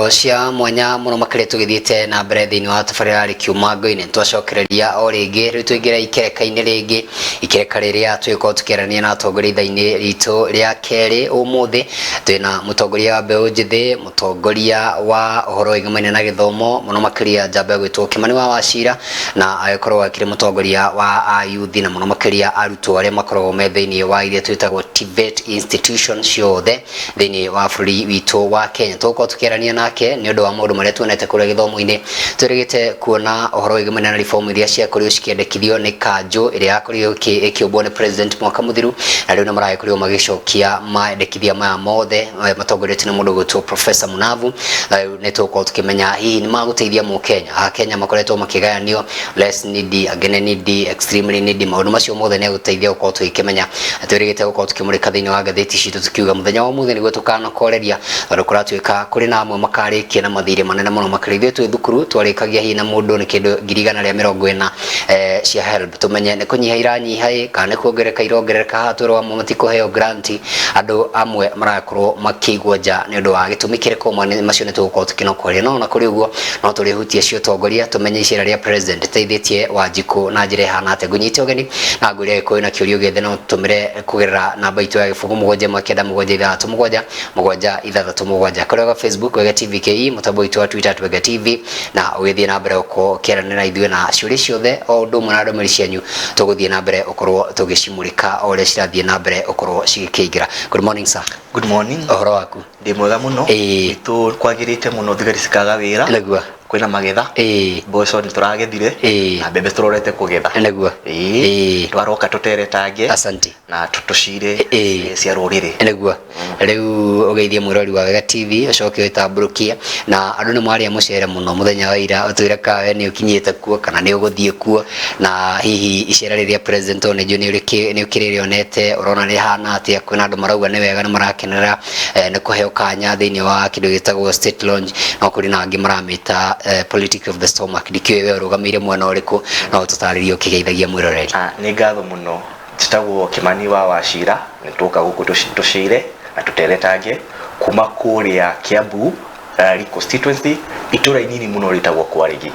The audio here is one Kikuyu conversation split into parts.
Ndeto cia mwanya mũno makĩria tũgĩthiĩte na mbere thĩinĩ wa tabarĩra ya Rĩkiumango-inĩ. Twacokereria o rĩngĩ rĩu tũingĩre ikereka-inĩ rĩngĩ, ikereka rĩrĩa tũgĩkorwo tũkĩarania na atongoria ithaa-inĩ ritũ rĩa kerĩ. Ũmũthĩ twĩna mũtongoria wa mbeũ njĩthĩ, mũtongoria wa ũhoro wĩgamaine na gĩthomo mũno makĩria njamba ĩgwĩtwo Kĩmani wa Wachira, na agĩkorwo akĩrĩ mũtongoria wa ayuthi na mũno makĩria arutwo arĩa makoragwo me thĩinĩ wa iria twĩtagwo TVET institution ciothe thĩinĩ wa bũrũri witũ wa Kenya. Tũgũkorwo tũkĩarania nake nĩ ũndũ wa maũndũ marĩa tuonete kũrĩa gĩthomo-inĩ. Twĩrĩgĩte kuona ũhoro wĩgamaine na reform iria ciakorirwo cikĩendekithio nĩ kanjũ ĩrĩa yakorirwo ĩkĩũmbwo nĩ president mwaka mũthiru, na rĩu nĩ maragĩkorirwo magĩcokia maendekithia maya mothe matongoretio nĩ mũndũ ũgwĩtwo Professor Munavu. Na rĩu nĩ tũgũkorwo tũkĩmenya hihi nĩ magũteithia mũkenya. Akenya makoretwo makĩgayanio less needy, angĩ nĩ needy, extremely needy. Maũndũ macio mothe nĩ egũteithia gũkorwo tũgĩkĩmenya. Na twĩrĩgĩte gũkorwo tũkĩmũrĩka thĩinĩ wa ngathĩti citũ tukiuga mũthenya wa ũmũthĩ nĩguo tũkanokoreria, tondũ kũratuĩka kũrĩ na amwe makarĩkia na mathirĩ manene mũno makĩria. Ithuĩ twĩ thukuru twarĩkagia hihi na mũndũ nĩ kĩndũ 140,000 cia HELB. Tũmenye nĩ kũnyiha iranyiha ĩ kana nĩ kuongerereka irongerereka. Haha twĩrwo amwe matikũheo grant, andũ amwe marakorwo makĩigwo nja nĩ ũndũ wa gĩtũmi kĩrĩkũ. Macio nĩ tũgũkorwo tũkĩnokoria, no ona kũrĩ ũguo no tũrĩhutia cia ũtongoria, tũmenye icera rĩa president rĩteithĩtie Wanjikũ na njĩra ĩhana atĩa. Ngũnyite ũgeni na ngwĩre angĩkorwo wĩna kĩũria gĩothe no tũtũmĩre kũgerera namba itũ ya 0719767767 kũrĩa wa Facebook Wega TV KE, mũtambo witũ wa Twitter Wega TV, na ũgĩthiĩ na mbere ũkorwo ũkĩaranĩra ithuĩ na ciũria ciothe o ũndũ ũmwe na ndũmĩrĩri cianyu tũgũthiĩ na mbere ũkorwo tũgĩcimũrĩka o ũrĩa cirathiĩ na mbere ũkorwo cigĩkĩingĩra. Good morning, sir. Good morning. Ũhoro waku? Ndĩ mwega mũno. Gwitũ kwagĩrĩte mũno, thigari cikaga wĩra. Kwĩna magetha. Mboco nĩ tũragethire. Na mbembe tũrorete kũgetha. Twaroka tũteretange. Asante. Na tũcire cia rũrĩrĩ. Nĩguo. Rĩu ũgeithie mwĩrori wa Wega TV, ũcoke ũtambũrũkie na andũ nĩ mwarĩa mũcere mũno mũthenya wa ira, ũtwĩre ka we nĩ ũkinyĩte kuo kana nĩ ũgũthiĩ kuo, na hihi icera rĩrĩa president one nĩ ũkĩrĩrĩonete, ũrona rĩhana atĩa? Kwĩna andũ marauga nĩ wega, nĩ marakenerera nĩ kũheo kanya thĩinĩ wa kĩndũ gĩtagwo state launch, no kũrĩ na angĩ maramĩta politics of the stomach. Ndikĩũĩ we ũrũgamĩire mwena ũrĩkũ, no ũtũtarĩrie ũkĩgeithagia mwĩroreri. Nĩ ngatho mũno. Njĩtagwo Kĩmani wa Wachira. Nĩ twoka gũkũ tũcire na tũteretange kuma kũrĩa Kiambu constituency, itũra inini mũno rĩtagwo Kwarĩgi.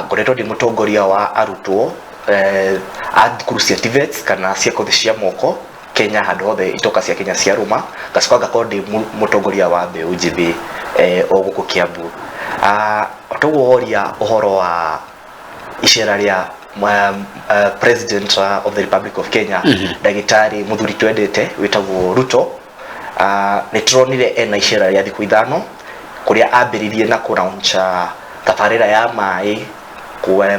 Ngoretwo ndĩ mũtongoria wa arutwo a thukuru cia TVETs kana cia kothi cia moko Kenya, handũ hothe itoka cia Kenya cia rũma. Ngacoka ngakorwo ndĩ mũtongoria wa mbeũ njĩthĩ o gũkũ Kiambu. Toguo woria ũhoro wa icera rĩa President of the Republic of Kenya, ndagĩtarĩ mũthuri twendete wĩtagwo Ruto, nĩ tũronire ena icera rĩa thikũ 5 kũrĩa ambĩrĩirie na kũ-launch tabarĩra ya maĩ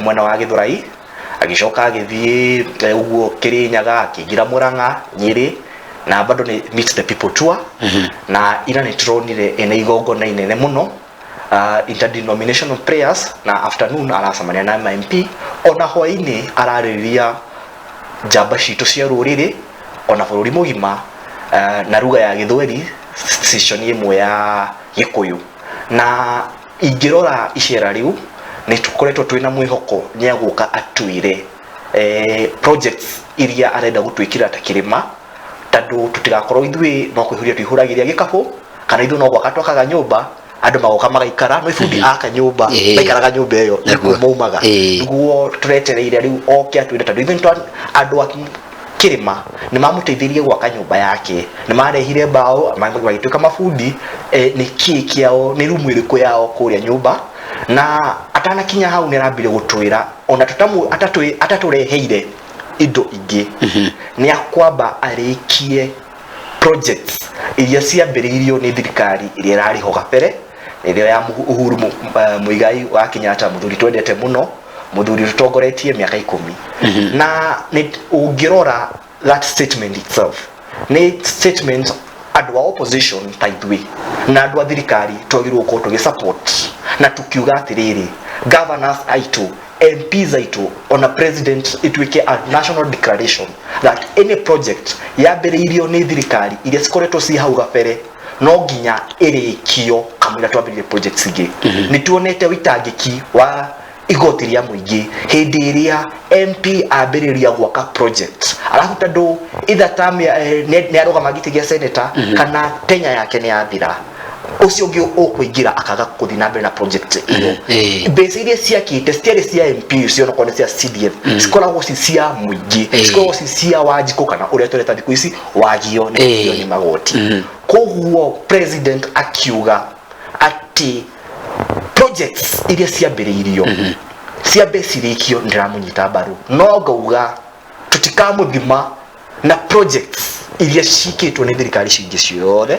mwena wa Gĩthũrai, agĩcoka agĩthiĩ ũguo Kĩrĩnyaga, akĩingĩra Mũrang'a, Nyĩrĩ, na bado nĩ Meet the People tour. Na ira nĩ tũronire ena igongona inene mũno, interdenominational prayers, na afternoon aracemania na MP, ona hwaĩ-inĩ ararĩrĩria njamba citũ cia rũrĩrĩ ona bũrũri mũgima na lugha ya Gĩthweri, session ĩmwe ya Gĩkũyũ. Na ingĩrora icera rĩu, nĩ tũkoretwo twĩna mwĩhoko nĩ agũka atwĩre projects iria arenda gũtwĩkĩra ta kĩrĩma, tondũ tũtigakorwo ithuĩ no kwĩhuria twĩhuragĩria gĩkabũ, kana ithuĩ no gwaka twakaga nyũmba, andũ magoka magaikara. No ibundi aka nyũmba, maikaraga nyũmba ĩyo nĩkuo maumaga. Nĩguo tũretereire rĩu oke atwĩre, tondũ ithuĩ andũ a kĩrĩma nĩ mamũteithirie gwaka nyũmba yake, nĩ marehire mbaũ, magĩtuĩka mabundi. Nĩ kĩĩ kĩao, nĩ rumu ĩrĩkũ yao kũrĩa nyũmba? Na atanakinya hau nĩ arambire gũtwĩra ona tũtamu atatũreheire indo ingĩ, nĩ akwamba arĩkie projects iria ciambĩrĩirio nĩ thirikari ĩrĩa ĩrarĩ ho gabere, ĩrĩa ya Uhuru Muigai wa Kenyatta, mũthuri twendete mũno, mũthuri tũtongoretie mĩaka 10. Na nĩ ũngĩrora that statement itself nĩ statement andũ a opposition ta ithuĩ na andũ a thirikari twagĩrĩirwo gũkorwo tũgĩ support na tukiuga atĩrĩrĩ, governors aitũ, MPs aitũ, ona president, ituĩke a national declaration that any project yambĩrĩirio nĩ thirikari iria cikoretwo ci hau gabere no nginya ĩrĩkio kamũira twambĩrĩrie projects ingĩ. Nĩ tuonete ũitangĩki wa igoti rĩa mũingĩ hĩndĩ ĩrĩa MP ambĩrĩria gwaka project, arabu tondũ either term nĩ arũgama gĩtĩ gĩa senator kana tenya yake nĩ yathira, Ũcio ũngĩ ũkũingĩra akaga kũthiĩ na mbere na project ĩyo. Mbeca iria ciakĩte citiarĩ cia MP ũcio, onakorwo nĩ cia CDF, cikoragwo ci cia mũingĩ, cikoragwo ci cia Wanjikũ kana ũrĩa tũreta thikũ ici wagio nĩ kũgio nĩ magoti. Koguo president akiuga atĩ projects iria ciambĩrĩirio ciambe cirĩkio, ndĩramũnyita mbaru, no ngauga tũtikamũthima na projects iria cikĩtwo nĩ thirikari cingĩ ciothe,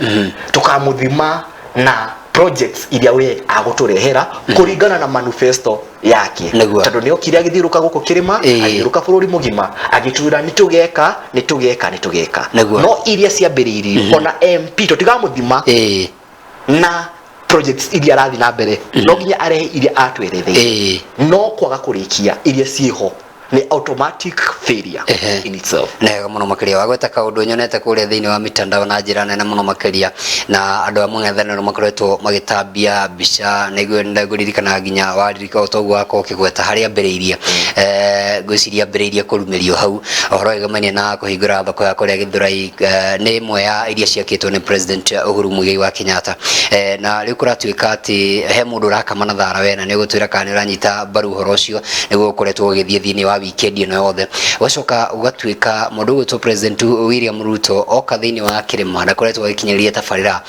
tũkamũthima na projects iria we agũtũrehera kũringana na manifesto yake. Tondũ nĩ okire agĩthiũrũka gũkũ kĩrĩma, agĩthiũrũka bũrũri mũgima agĩtwĩra nĩ tũgeka, nĩ tũgeka, nĩ tũgeka. No iria ciambĩrĩirio, ona MP tũtigamũthima na projects iria arathiĩ na mbere, no nginya arehe iria atweretheire. No kwaga kũrĩkia iria ciĩho nĩ automatic failure in itself. Nĩ wega mũno makĩria. Wagweta kaũndũ nyonete kũrĩa thĩinĩ wa mitandao na njĩra nene mũno makĩria, na andũ a mũng'ethanĩro makoretwo magĩtambia mbica nĩguo ngũririkana nginya waririka o toguo wakorwo ũkĩgweta harĩa ambĩrĩirie. Ngwĩciria ambĩrĩirie kũrumĩrio hau ũhoro wĩgamainie na kũhingũra thoko ya kũrĩa Gĩthũrai, nĩ ĩmwe ya iria ciakĩtwo nĩ President Uhuru Muigai wa Kenyatta. Na rĩu kũratuĩka atĩ he mũndũ ũrakama na thara we, na nĩ ũgũtwĩra kana nĩ ũranyita mbaru ũhoro ũcio nĩguo ũkoretwo ũgĩthiĩ thĩinĩ wa weekend ĩno yothe. Ũgacoka ũgatuĩka mũndũ ũgwĩtwo President William Ruto oka thĩinĩ wa kĩrĩma ndakoretwo agĩkinyĩria tabarĩra,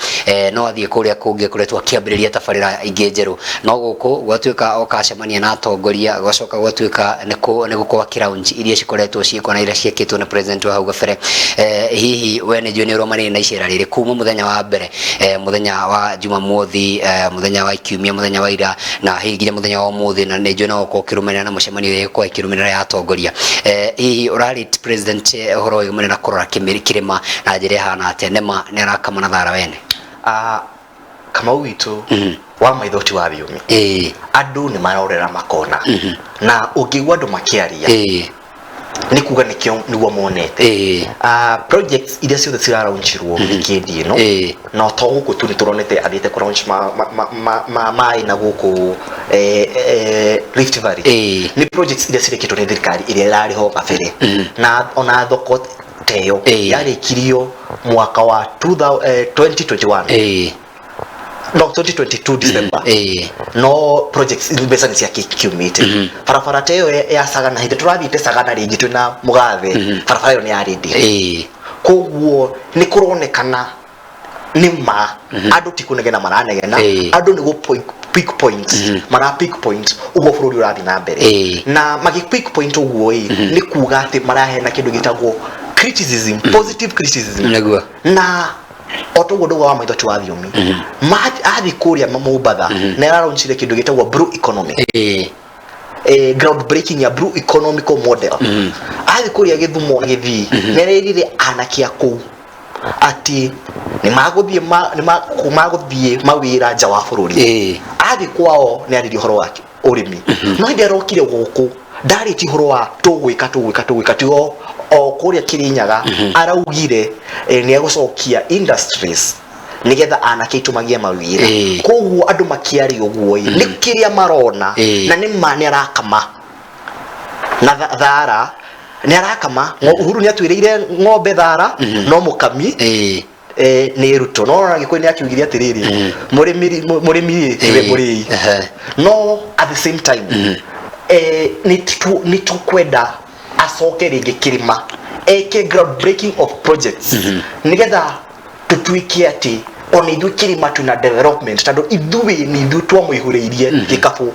no athiĩ kũrĩa kũngĩ akoretwo akĩambĩrĩria tabarĩra ingĩ njerũ, no gũkũ gwatuĩka oka acemania na atongoria, gwacoka gwatuĩka nĩ gũkorwo akĩ launch iria cikoretwo ciĩkwo na iria ciĩkĩtwo nĩ president wa hau gabere. Hihi we nĩ njũĩ nĩ ũromanĩire na icera rĩrĩ kuma mũthenya wa mbere, mũthenya wa Jumamothi, mũthenya wa Kiumia, mũthenya wa ira, na hihi nginya mũthenya wa ũmũthĩ, na nĩ njũĩ no ũkorwo ũkĩrũmĩrĩra na mũcemanio ĩrĩa ĩgũkorwo ĩkĩrũmĩrĩra ya atongoria. Hihi ũrarĩte president ũhoro ũyũ mũnene na kũrora kĩrĩma na njĩra ĩhana atĩa? Nĩma nĩ arakama na thara wene? Ah, Kamau witũ wa maitho ti wa thiomi. Andũ nĩ marorera makona, na ũngĩigua andũ makĩaria nĩ kuga nĩkĩo nĩguo monete. Ah, projects iria ciothe ciraraunchirwo wikendi ĩno, no to gũkũ tu, nĩ tũronete athiĩte kũ launch maĩ na gũkũ Rift Valley. Nĩ projects iria cirekĩtwo nĩ thirikari ĩrĩa ĩrarĩ ho kabere, na ona thoko ta ĩyo yarĩkirio mwaka wa 2000, 2021, no 2022 December. No projects mbeca nĩ ciakiumĩte. Barabara ta ĩyo ya Sagana, hĩndĩ tũrathiĩte Sagana rĩngĩ twĩna mũgathe, barabara ĩyo nĩ yarĩndire. Koguo nĩ kũronekana nĩ ma andũ ti kũnegena maranegena, andũ nĩ gũ pick points, mara pick points ũguo bũrũri ũrathiĩ na mbere. Na magĩ pick point ũguo ĩ, nĩ kuga atĩ maraheana kĩndũ gĩtagwo criticism, positive criticism. Na o toguo ndauga wa maitho ti wa thiomi, athiĩ kũrĩa Mombatha nĩ araraunchire kĩndũ gĩtagwo blue economy, ground breaking ya blue economical model. Athiĩ kũrĩa Gĩthumo na Gĩthii nĩ arerire anake a kũu atĩ nĩ magũthiĩ nĩ magũthiĩ mawĩra nja wa bũrũri. Athiĩ kwao nĩ aririe ũhoro wa ũrĩmi, no hĩndĩ arokire gũkũ ndarĩtie ũhoro wa tũgwĩka tũgwĩka tũgwĩka, tigo o kũrĩa Kĩrĩnyaga araugire nĩ egũcokia industries nigetha anake aitũ magĩe mawĩra. Koguo andũ makĩaria ũguo ĩ, nĩ kĩrĩa marona. Na nĩ ma nĩ arakama na thara, nĩ arakama. Uhuru nĩ atwĩrĩire ng'ombe thara, no mũkami nĩ Ruto. No ona Gĩkũyũ nĩ akiugire atĩrĩrĩ, mũrĩmi mũrĩmi tiwe mũrĩi. No at the same time nĩ tũkwenda acoke rĩngĩ kĩrĩma eke ground breaking of projects, nĩgetha tũtuĩke atĩ ona ithuĩ kĩrĩma twĩna development, tondũ ithuĩ nĩ ithuĩ twamũihũrĩirie gĩkabũ.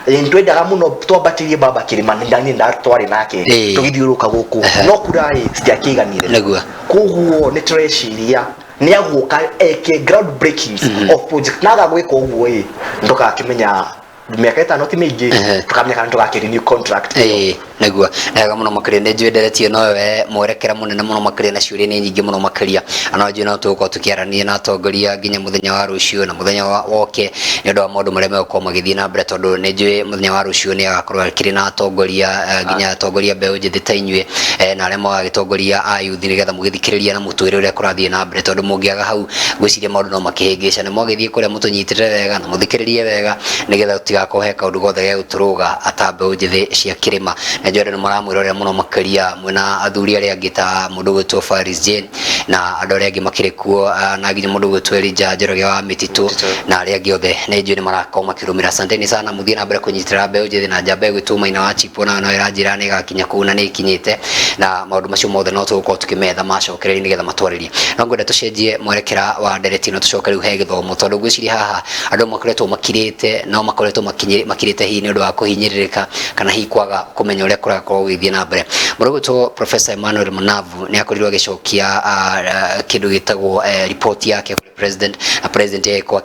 Nĩ twendaga mũno twambatĩrie baba kĩrĩma, nĩ ndani twarĩ nake tũgĩthiũrũrũka gũkũ, no kura ĩ citiakĩiganire. Koguo nĩ tũreciria nĩ agũka eke ground breakings of project, na aga gwĩka ũguo ĩ, ndũgakĩmenya mĩaka 5 ti mĩingĩ, tũkamenya kana tũgakĩ renew contract ĩyo. Nĩguo, nĩ wega mũno makĩria. Nĩ njũĩ nderetio no we mwerekera mũnene mũno makĩria, na ciũria nĩ nyingĩ mũno makĩria, na no njũĩ no tũgũkorwo tũkĩarania na atongoria nginya mũthenya wa rũciũ na mũthenya wa woke, nĩ ũndũ wa maũndũ marĩa megũkorwo magĩthiĩ na mbere, tondũ nĩ njũĩ mũthenya wa rũciũ nĩ agakorwo akĩrĩ na atongoria, nginya atongoria mbeũ njĩthĩ ta inyuĩ, na arĩa magagĩtongoria a youth, nĩgetha mũgĩthikĩrĩrie na mũtwĩre ũrĩa kũrathiĩ na mbere, tondũ mũngĩaga hau ngwĩciria maũndũ no makĩhĩngĩcane. Mwagĩthiĩ kũrĩa mũtũnyitĩrĩre wega na mũthikĩrĩrie wega, nĩgetha tũtigakorwo he kaũndũ gothe gegũtũrũga ata mbeũ njĩthĩ cia kĩrĩma. Nĩ Na njũĩ andũ nĩ maramwĩrorera mũno makĩria mwĩna athuri arĩa angĩ ta mũndũ ũgwĩtwo Faris Jane na andũ arĩa angĩ makĩrĩ kuo, na nginya mũndũ ũgwĩtwo Elijah Njoroge wa Mĩtitũ na arĩa angĩ othe nĩ njũĩ nĩ marakorwo makĩrũmĩrĩra. Asanteni sana, mũthiĩ na mbere kũnyitĩrĩra mbeũ njĩthĩ na njamba ĩgwĩtwo Maina wa Chipo, nayo no ĩranjĩra nĩ ĩgakinya kũu na nĩ ĩkinyĩte, na maũndũ macio mothe no tũgũkorwo tũkĩmetha macokererie nĩgetha matwarĩrie. No ngwenda tũcenjie mwerekera wa ndereti ĩno tũcoke rĩu he gĩthomo, tondũ ngwĩciria haha andũ makoretwo makirĩte, no makoretwo makirĩte hihi nĩ ũndũ wa kũhinyĩrĩrĩka kana hihi kwaga kũmenya ũrĩa kũrakorwo gũgĩthiĩ na mbere. Mũndũ ũgwĩtwo Professor Emmanuel Manavu nĩ akorirwo agĩcokia kĩndũ gĩtagwo report yake kũrĩ president, na president agĩkorwo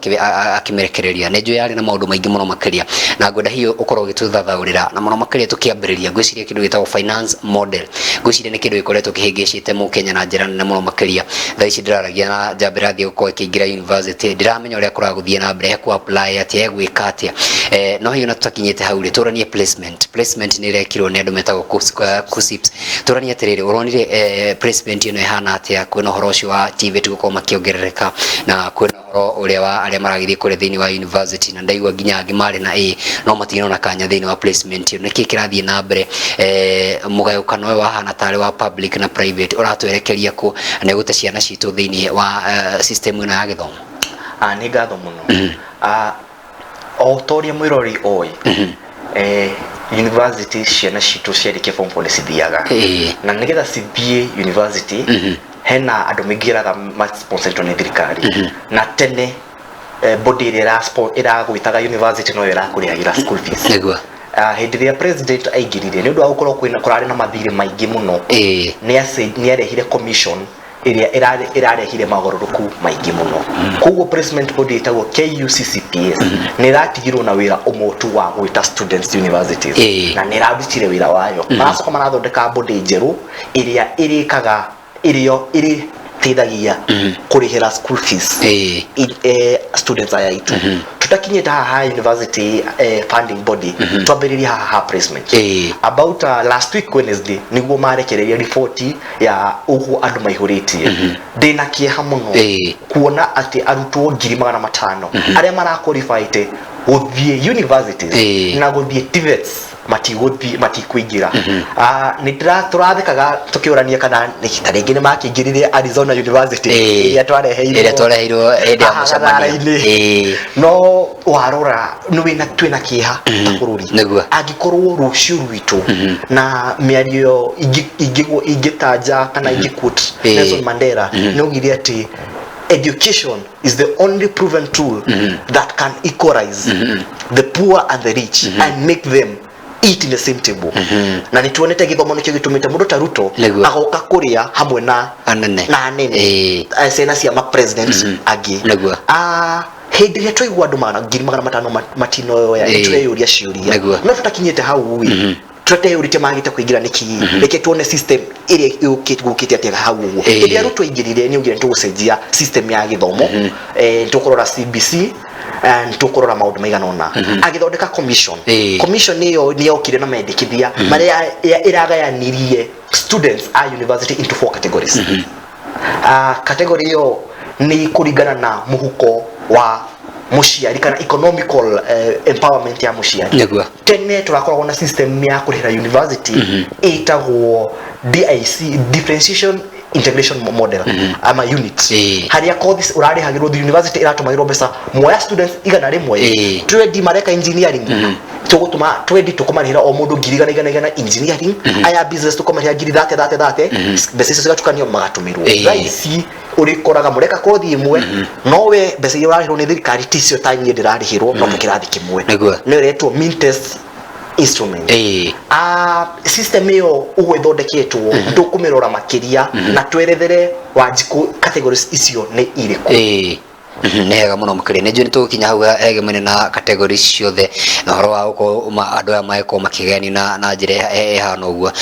akĩmĩrekereria. Nĩ njũĩ yarĩ na maũndũ maingĩ mũno makĩria, na ngwenda hihi ũkorwo ũgĩtũthathaũrĩra na mũno makĩria tũkĩambĩrĩria. Ngwĩciria kĩndũ gĩtagwo finance model, ngwĩciria nĩ kĩndũ gĩkoretwo kĩhĩngĩcĩte mũkenya na njĩra nene mũno makĩria. Thaa ici ndĩraragia na njamba ĩrathiĩ gũkorwo ĩkĩingĩra university, ndiramenya ũrĩa kũragũthiĩ na mbere, ekũ apply atĩa, egwĩka atĩa. No hihi ona tũtakinyĩte hau rĩ, tũranie placement. Placement nĩ ĩrekirwo nĩ andũ metagwo KUCCPS. Tũranie atĩrĩrĩ, ũronire placement ĩno ĩhana atĩa? Kwĩna ũhoro ũcio wa TVET gũkorwo makĩongerereka, na kwĩna ũhoro ũrĩa wa arĩa maragĩthiĩ kũrĩa thĩinĩ wa university, na ndaigua nginya angĩ marĩ na A no matinona kanya thĩinĩ wa placement ĩyo. Nĩkĩ kĩrathiĩ na mbere? Mũgayũkano ũyũ wahana tarĩ wa public na private ũratwerekeria kũ, na ĩgũte ciana citũ thĩinĩ wa system ĩno ya gĩthomo? Nĩ ngatho mũno. O ta ũrĩa mwĩrori oĩ, university ciana citũ ciarĩkia form 4 nĩ cithiaga, na nĩgetha cithiĩ university hena andũ maingĩraga masponsoritwo nĩ thirikari. Na tene body ĩrĩa ĩragwĩtaga university noyo ĩrakũrĩhagĩra school fees. Hĩndĩ ĩrĩa president aingĩrire, nĩ ũndũ wa gũkorwo kwĩna kũrarĩ na mathirĩ maingĩ mũno, nĩ arehire commission ĩrĩa ĩrarehire magarũrũku maingĩ mũno. Koguo placement body ĩtagwo KUCCPS nĩ ĩratigirwo na wĩra ũmwe tu wa gwĩta students universities, na nĩ ĩrarutire wĩra wayo. Maracoka marathondeka body njerũ ĩrĩa ĩrĩkaga ĩrĩo ĩrĩteithagia kũrĩhĩra school fees students aya aitũ. Tũtakinyĩte haha ha university funding body, twambĩrĩrie haha ha placement. About last week Wednesday nĩguo marekereria riboti ya ũguo andũ maihũrĩtie. Ndĩna kĩeha mũno kuona atĩ arutwo 500,000 arĩa maraqualifyte gũthiĩ universities na gũthiĩ TVETs matigũthiĩ, matikũingĩra. Nĩ tũrathekaga tũkĩũrania kana ta rĩngĩ nĩ makĩingĩrire Arizona University ĩrĩa twareheirwo, ĩrĩa twareheirwo hĩndĩ ya haha mũcemanio. Gatara-inĩ. No warora nĩ wĩna twĩna kĩeha ta bũrũri angĩkorwo rũciũ rwitũ na mĩario ingĩtanja kana ingĩquote Nelson Mandela, nĩ augire atĩ education is the only proven tool that can equalize the poor and the rich and make them eat in the same table. Na nĩ tuonete gĩthomo nĩkĩo gĩtũmĩte mũndũ ta Ruto agoka kũrĩa hamwe na anene, na anene, ciana cia ma presidents angĩ. Hĩndĩ ĩrĩa twaigua andũ 500,000 matinoya, nĩ tũreyũria ciũria. No tũtakinyĩte hau ĩ, tũteyũrĩtie magĩte kũingĩra nĩkĩ. Reke tuone system ĩrĩa gũkĩte atĩa hau ũguo. Hĩndĩ ĩrĩa Ruto aingĩrire, nĩ augire nĩtũgũcenjia system ya gĩthomo, nĩtũkũrora CBC, nĩtũkũrora maũndũ maigana ũna. Agĩthondeka commission. Commission ĩyo nĩ yokire na mendekithia marĩa ĩragayanirie students a university into four categories. Category ĩyo nĩ kũringana na mũhuko wa mũciari kana economical empowerment ya mũciari. Tene tũrakoragwo na system ya kũrĩhĩra university ĩtagwo DIC, differentiation integration model ama unit, harĩa courses ũrarĩhagĩrwo, the university ĩratũmagĩrwo mbeca mwoya students 100, 20 mareka engineering, tũgũtũma 20, tũkũmarĩhĩra o mũndũ ngiri igana igana igana engineering, aya business tũkũmarĩhĩra ngiri thate thate thate, mbeca icio cigatukanio magatũmĩrwo. Thaa ici ũrĩkoraga mũreka kothi ĩmwe, no we mbeca iria ũrarĩhĩrwo nĩ thirikari ticio ta niĩ ndĩrarĩhĩrwo, no twĩ kĩrathi kĩmwe. Nĩyo ĩretwo mean test instrument. System ĩyo ũguo ĩthondeketwo, ndũkũmĩrora makĩria na twerethere Wanjikũ categories icio nĩ irĩkũ. Nĩ hega mũno makĩria. Nĩ njũĩ nĩ tũgũkinya hau hegemane na category ciothe na ũhoro wa gũkorwo andũ aya magĩkorwo makĩgayanio na njĩra ĩhana ũguo.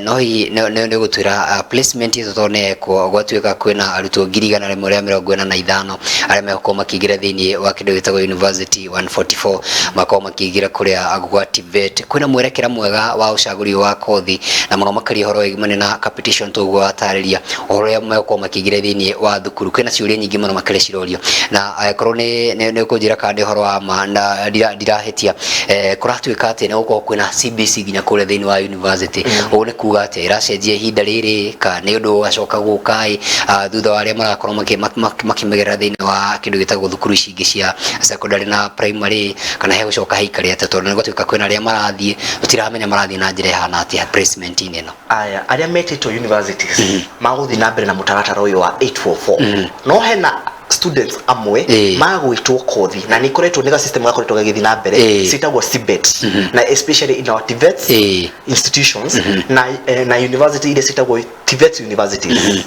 No hihi nĩ ũgũtwĩra placement ĩyo tondũ nĩ yekwo gwatuĩka kwĩna arutwo 145,000 arĩa megũkorwo makĩingĩra thĩinĩ wa kĩndũ gĩtagwo university, 144 makorwo makĩingĩra kũrĩa gwa TVET. Kwĩna mwerekera mwega wa ũcagũri wa kothi na mũno makĩria ũhoro wĩgimane na capitation, tũguo watarĩria ũhoro ũrĩa megũkorwo makĩingĩra thĩinĩ wa thukuru. Kwĩna ciũria nyingĩ mũno makĩria cirorio. Na angĩkorwo nĩ ũkũnjĩra kana nĩ ũhoro wa ma na ndirahĩtia, kũratuĩka atĩ nĩ gũkorwo kwĩna CBC nginya kũrĩa thĩinĩ wa university. Ũguo nĩ kuga atĩ ĩracenjia ihinda rĩrĩ, kana nĩ ũndũ ũgacoka gũka ĩ thutha wa arĩa marakorwo makĩmegerera thĩinĩ wa kĩndũ gĩtagwo thukuru ici ingĩ cia secondary na primary, kana hegũcoka haikare atĩa? Tondũ nĩ gwatuĩka kwĩna arĩa marathiĩ, tũtiramenya marathiĩ na njĩra ĩhana atĩa placement-inĩ ĩno. Aya arĩa metĩtwo universities magũthiĩ na mbere na mũtaratara ũyũ wa 844, no hena students amwe magwĩtwo kothi na nĩ ikoretwo nĩ ga system gakoretwo gagĩthiĩ na mbere, ciĩtagwo CBET, na especially in our TVET institutions na university iria ciĩtagwo TVET universities.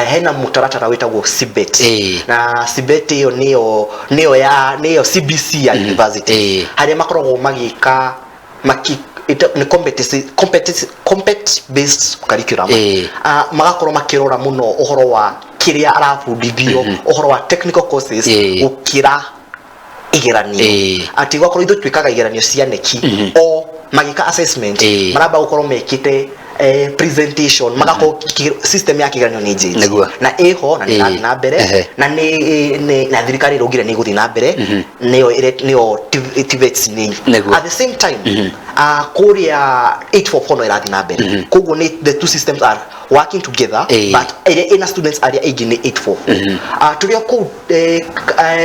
Hena mũtaratara wĩtagwo CBET, na CBET ĩyo nĩyo ya nĩyo CBC ya university, harĩa makoragwo magĩka nĩ competence based curriculum. Magakorwo makĩrora mũno ũhoro wa kĩrĩa arabundithio, ũhoro wa technical courses, gũkĩra igeranio. Atĩ gwakorwo ithuĩ twĩkaga igeranio cia KNEC, o magĩka assessment, maramba gũkorwo mekĩte presentation, magakorwo system ya kĩgeranio nĩ njĩnji na ĩho na nĩ ĩrathiĩ na mbere, na nĩ na thirikari ĩraugire nĩ ĩgũthiĩ na mbere, nĩyo TVETs nĩ at the same time kũrĩa 844 no ĩrathiĩ na mbere. Koguo nĩ the two systems are working together, but ĩrĩa ĩna students arĩa aingĩ nĩ 844. Tũrĩ o kũu,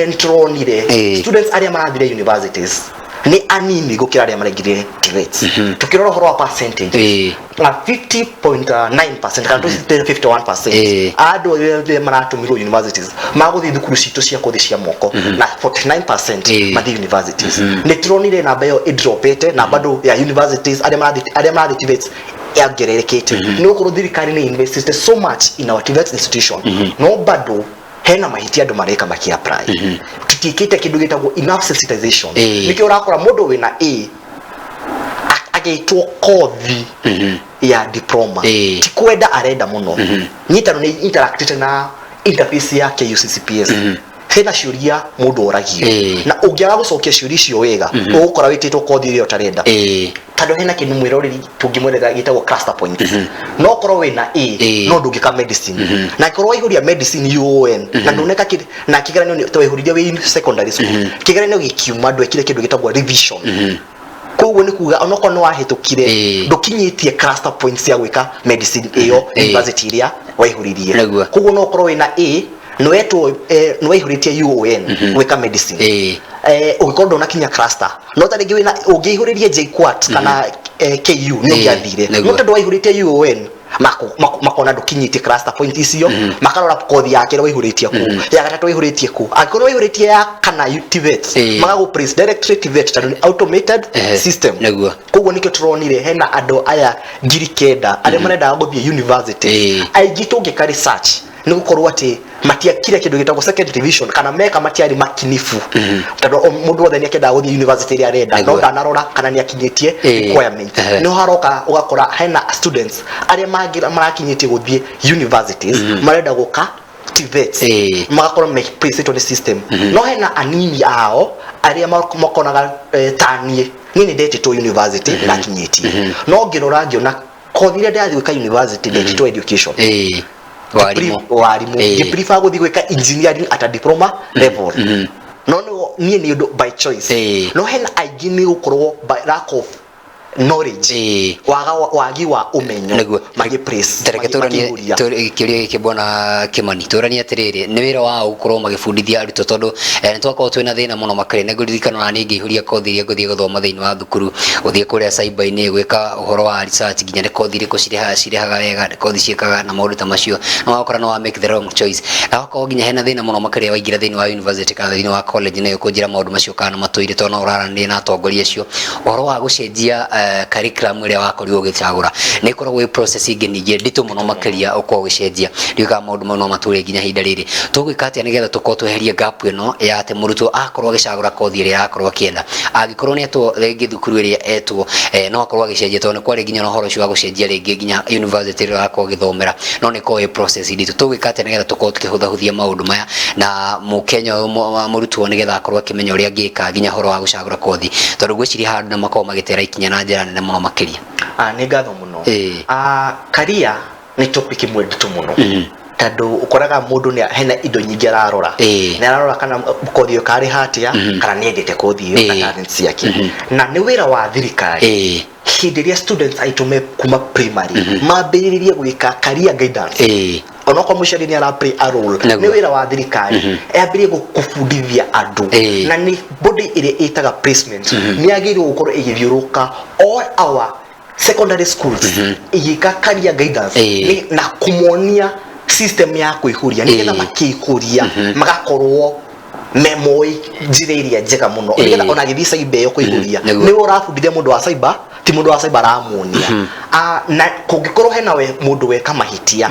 nĩtũronire students arĩa marathire universities nĩ anini gũkĩra arĩa maraingĩrire TVETs. Tukĩrora ũhoro wa percentage, na 50.9% kana 51% andũ arĩa maratũmirwo universities magũthiĩ thukuru citũ cia kothi cia moko, na 49% mathiĩ universities. Nĩ tũronire namba ĩyo ĩdropete, na bado ya universities, arĩa marathiĩ TVETs yongererekete, nĩ gũkorwo thirikari nĩ investite so much in our TVET institution. No bado hena mahĩtia andũ mareka maki apply. Tũtiĩkĩte kĩndũ gĩtagwo enough sensitization. Nĩkĩo ũrakora mũndũ wĩna A agĩtwo kothi ya diploma, ti kwenda arenda mũno. Niĩ tondũ nĩ interactĩte na interface ya KUCCPS, hena ciũria mũndũ oragio, na ũngĩaga gũcokia ciũria icio wega, ũgũkora wĩtĩtwo kothi ĩrĩa ũtarenda, tondũ hena kĩndũ mwĩroreri tũngĩmwerera gĩtagwo cluster points. No korwo wĩna A, no ndũngĩka medicine, na korwo waihũria medicine UON na ndũneka na kĩgeranio waihũririe wĩ secondary school, kĩgeranio gĩkiuma ndwekire kĩndũ gĩtagwo revision. Koguo nĩ kuga onokorwo nĩ wahĩtũkire, ndũkinyĩtie cluster points cia gwĩka medicine ĩyo university ĩrĩa waihũririe. Koguo no ũkorwo wĩna A, nĩwetwo, nĩwaihũrĩtie UON gwĩka medicine, ũngĩkorwo ndũnakinya cluster, no ta rĩngĩ wĩna ũngĩihũrĩrie JKUAT kana KU nĩ ũngĩathire, no tondũ waihũrĩtie UON, makona ndũkinyĩtie cluster point icio, makarora kothi ya kerĩ waihũrĩtie kũ, ya gatatũ waihũrĩtie kũ. Angĩkorwo waihũrĩtie ya kana TVET, magagũ place directly TVET tondũ nĩ automated system. Koguo nĩkĩo tũronire hena andũ aya 9,000 arĩa marendaga gũthiĩ university. Aingĩ tũngĩka research nĩ gũkorwo atĩ matiakire kĩndũ gĩtagwo second division, kana meka matiarĩ makinibu, tondũ mũndũ wothe nĩ akendaga gũthiĩ university ĩrĩa arenda, no ndanarora kana nĩ akinyĩtie requirement. Nĩ haroka ũgakora hena students arĩa marakinyĩtie gũthiĩ universities marenda gũka TVET, magakorwo me-placĩtwo nĩ system. No hena anini ao arĩa makonaga, ta niĩ nĩ ndetĩtwo university, ndakinyĩtie, no ngĩrora ngĩona kothi iria ndĩrathiĩ gwĩka university, ndetĩtwo education. Warimũ. Warimũ. Ngĩ-prefer gũthiĩ gwĩka engineering at a diploma level, no niĩ nĩ ũndũ by choice. No hena aingĩ nĩ gũkorwo by lack of knowledge, waga wagi wa ũmenyo, magĩ place Tareke tũranie makĩihũria. Kĩũria gĩkĩ, bwana Kimani, tũranie atĩrĩrĩ, nĩ wĩra wao gũkorwo magĩbundithia arutwo? Tondũ nĩ twakorwo twĩna thĩna mũno makĩria. Nĩ ngũririkana ona niĩ ngĩihũria kothi iria ngũthiĩ gũthoma thĩinĩ wa thukuru, gũthiĩ kũrĩa cyber-inĩ gwĩka ũhoro wa research, nginya nĩ kothi irĩkũ cirĩhaga wega, nĩ kothi ciĩkaga na maũndũ ta macio, na wakora no wa make the wrong choice, na wakorwo nginya hena thĩna mũno makĩria waingĩra thĩinĩ wa university kana thĩinĩ wa college. Nĩyo kũnjĩra maũndũ macio kana matũire, tondũ no ũraranĩria na atongoria acio ũhoro wa gũcenjia curriculum ĩrĩa wakorirwo ũgĩcagũra. Nĩ ĩkoragwo ĩ process ĩngĩ ningĩ nditũ mũno makĩria ũkorwo ũgĩcenjia. Ndiũĩ kana maũndũ mau no matũre nginya ihinda rĩrĩ. Tũgwĩka atĩa nĩgetha tũkorwo tweherie gap ĩno ya atĩ mũrutwo akorwo agĩcagũra kothi ĩrĩa arakorwo akĩenda, angĩkorwo nĩ etwo rĩngĩ thukuru ĩrĩa etwo, no akorwo agĩcenjia? Tondũ nĩ kwarĩ nginya na ũhoro ũcio wa gũcenjia rĩngĩ nginya university ĩrĩa arakorwo agĩthomera, no nĩ ĩkoragwo ĩ process nditũ. Tũgwĩka atĩa nĩgetha tũkorwo tũkĩhũthahũthia maũndũ maya na mũkenya ũyũ mũrutwo, nĩgetha akorwo akĩmenya ũrĩa angĩka nginya ũhoro wa gũcagũra kothi? Tondũ ngwĩciria handũ nĩ makoragwo magĩtera ikinya na njĩra nene mũno makĩria. Nĩ ngatho mũno. Career nĩ topic ĩmwe nditũ mũno. Tondũ ũkoraga mũndũ nĩ hena indo nyingĩ ararora. Nĩ ararora kana kothi ĩyo karĩ hatia, kana nĩ endete kothi ĩyo na talent ciake, na nĩ wĩra wa thirikari hĩndĩ ĩrĩa students aitũ me kuma primary mambĩrĩrie gwĩka career guidance, onokorwo mũciari nĩ ara play a role, nĩ wĩra wa thirikari yambĩrĩrie kũbundithia andũ. Na nĩ body ĩrĩa ĩtaga placement nĩ yagĩrĩirwo gũkorwo ĩgĩthiũrũrũka all our secondary schools ĩgĩka career guidance na kũmonia system ya kũihũria, nĩgetha makĩihũria magakorwo memoĩ njĩra ĩrĩa njega mũno, nĩgetha ona agĩthiĩ cyber ĩyo kũihũria, nĩwe ũrabundithia mũndũ wa cyber, ti mũndũ wa cyber aramuonia. Na kũngĩkorwo hena we mũndũ weka mahĩtia,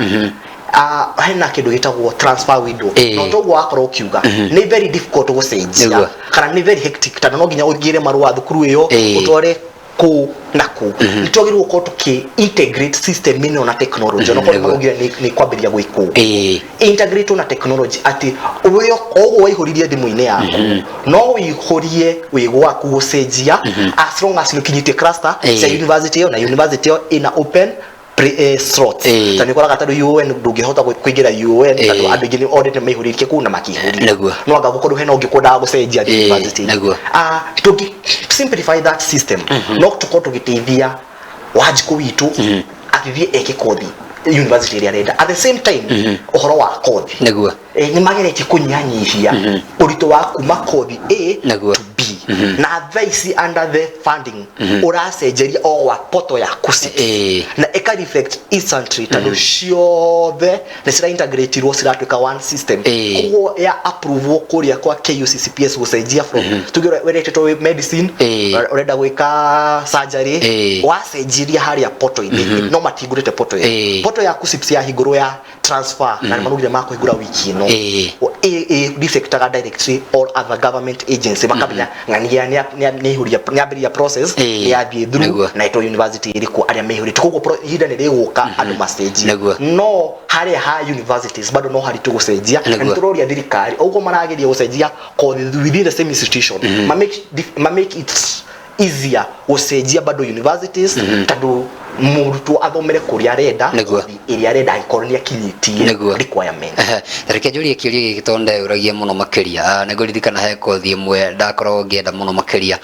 hena kĩndũ gĩtagwo transfer window. No toguo wakorwo ũkiuga nĩ very difficult gũcenjia kana nĩ very hectic, tondũ no nginya ũgĩre marũa thukuru ĩyo, ũtware kũu na kũu. Nĩ twagĩrĩirwo gũkorwo tũkĩ integrate system ĩno na technology, onakorwo maraugire nĩ kwambĩrĩria gwĩkwo, integrate na technology, atĩ ũrĩa oguo waihũririe thimũ-inĩ yaku no ũihũrie wĩ gwaku gũcenjia, as long as nĩ ũkinyĩtie cluster cia university ĩyo, na university ĩyo ĩna open slots. Tondũ nĩ ũkoraga tondũ UoN ndũngĩhota kũingĩra UoN, tondũ andũ aingĩ nĩ already maihũrĩtie kũu na makĩihũria, no anga gũkorwo hena ũngĩ kwendaga gũcenjia university. Tũngĩ simplify that system, no tũkorwo tũgĩteithia Wanjikũ witũ agĩthiĩ eke kothi university ĩrĩa arenda. At the same time, ũhoro wa kothi, nĩ mageretie kũnyihanyihia ũritũ wa kuma kothi A to B, na thaa ici under the funding ũracenjeria o gwa portal ya KUCCPS na ĩka reflect instantly, tondũ ciothe nĩ cira integratirwo, ciratuĩka one system. Koguo ya approve kũrĩa kwa KUCCPS gũcenjia from, tuge weretwo wĩ medicine, ũrenda gwĩka surgery, wacenjiria harĩa portal-inĩ, no matingũrĩte portal ĩyo. Portal ya KUCCPS yahingũrwo ya transfer, na nĩ maraugire makũhingũra wiki ĩno, ĩ reflectaga directly all other government agency makamenya ng'ania nĩ ambĩrĩria process, nĩ yathiĩ through na ĩtwo university ĩrĩkũ arĩa meihũrĩte. Koguo ihinda nĩ rĩgũka andũ macenjie. No harĩa ha universities bado no haritũ gũcenjia, na nĩ tũroria thirikari ũguo marageria gũcenjia kothi within the same institution, ma make it easier gũcenjia bado universities, tondũ mũrutwo athomere kũrĩa arenda, kothi ĩrĩa arenda, angĩkorwo nĩ akinyĩtie requirement. Ehe, reke njũrie kĩũria gĩkĩ tondũ ndeyũragia mũno makĩria. Nĩ ngũririkana he kothi ĩmwe ndakoragwo ngĩenda mũno makĩria,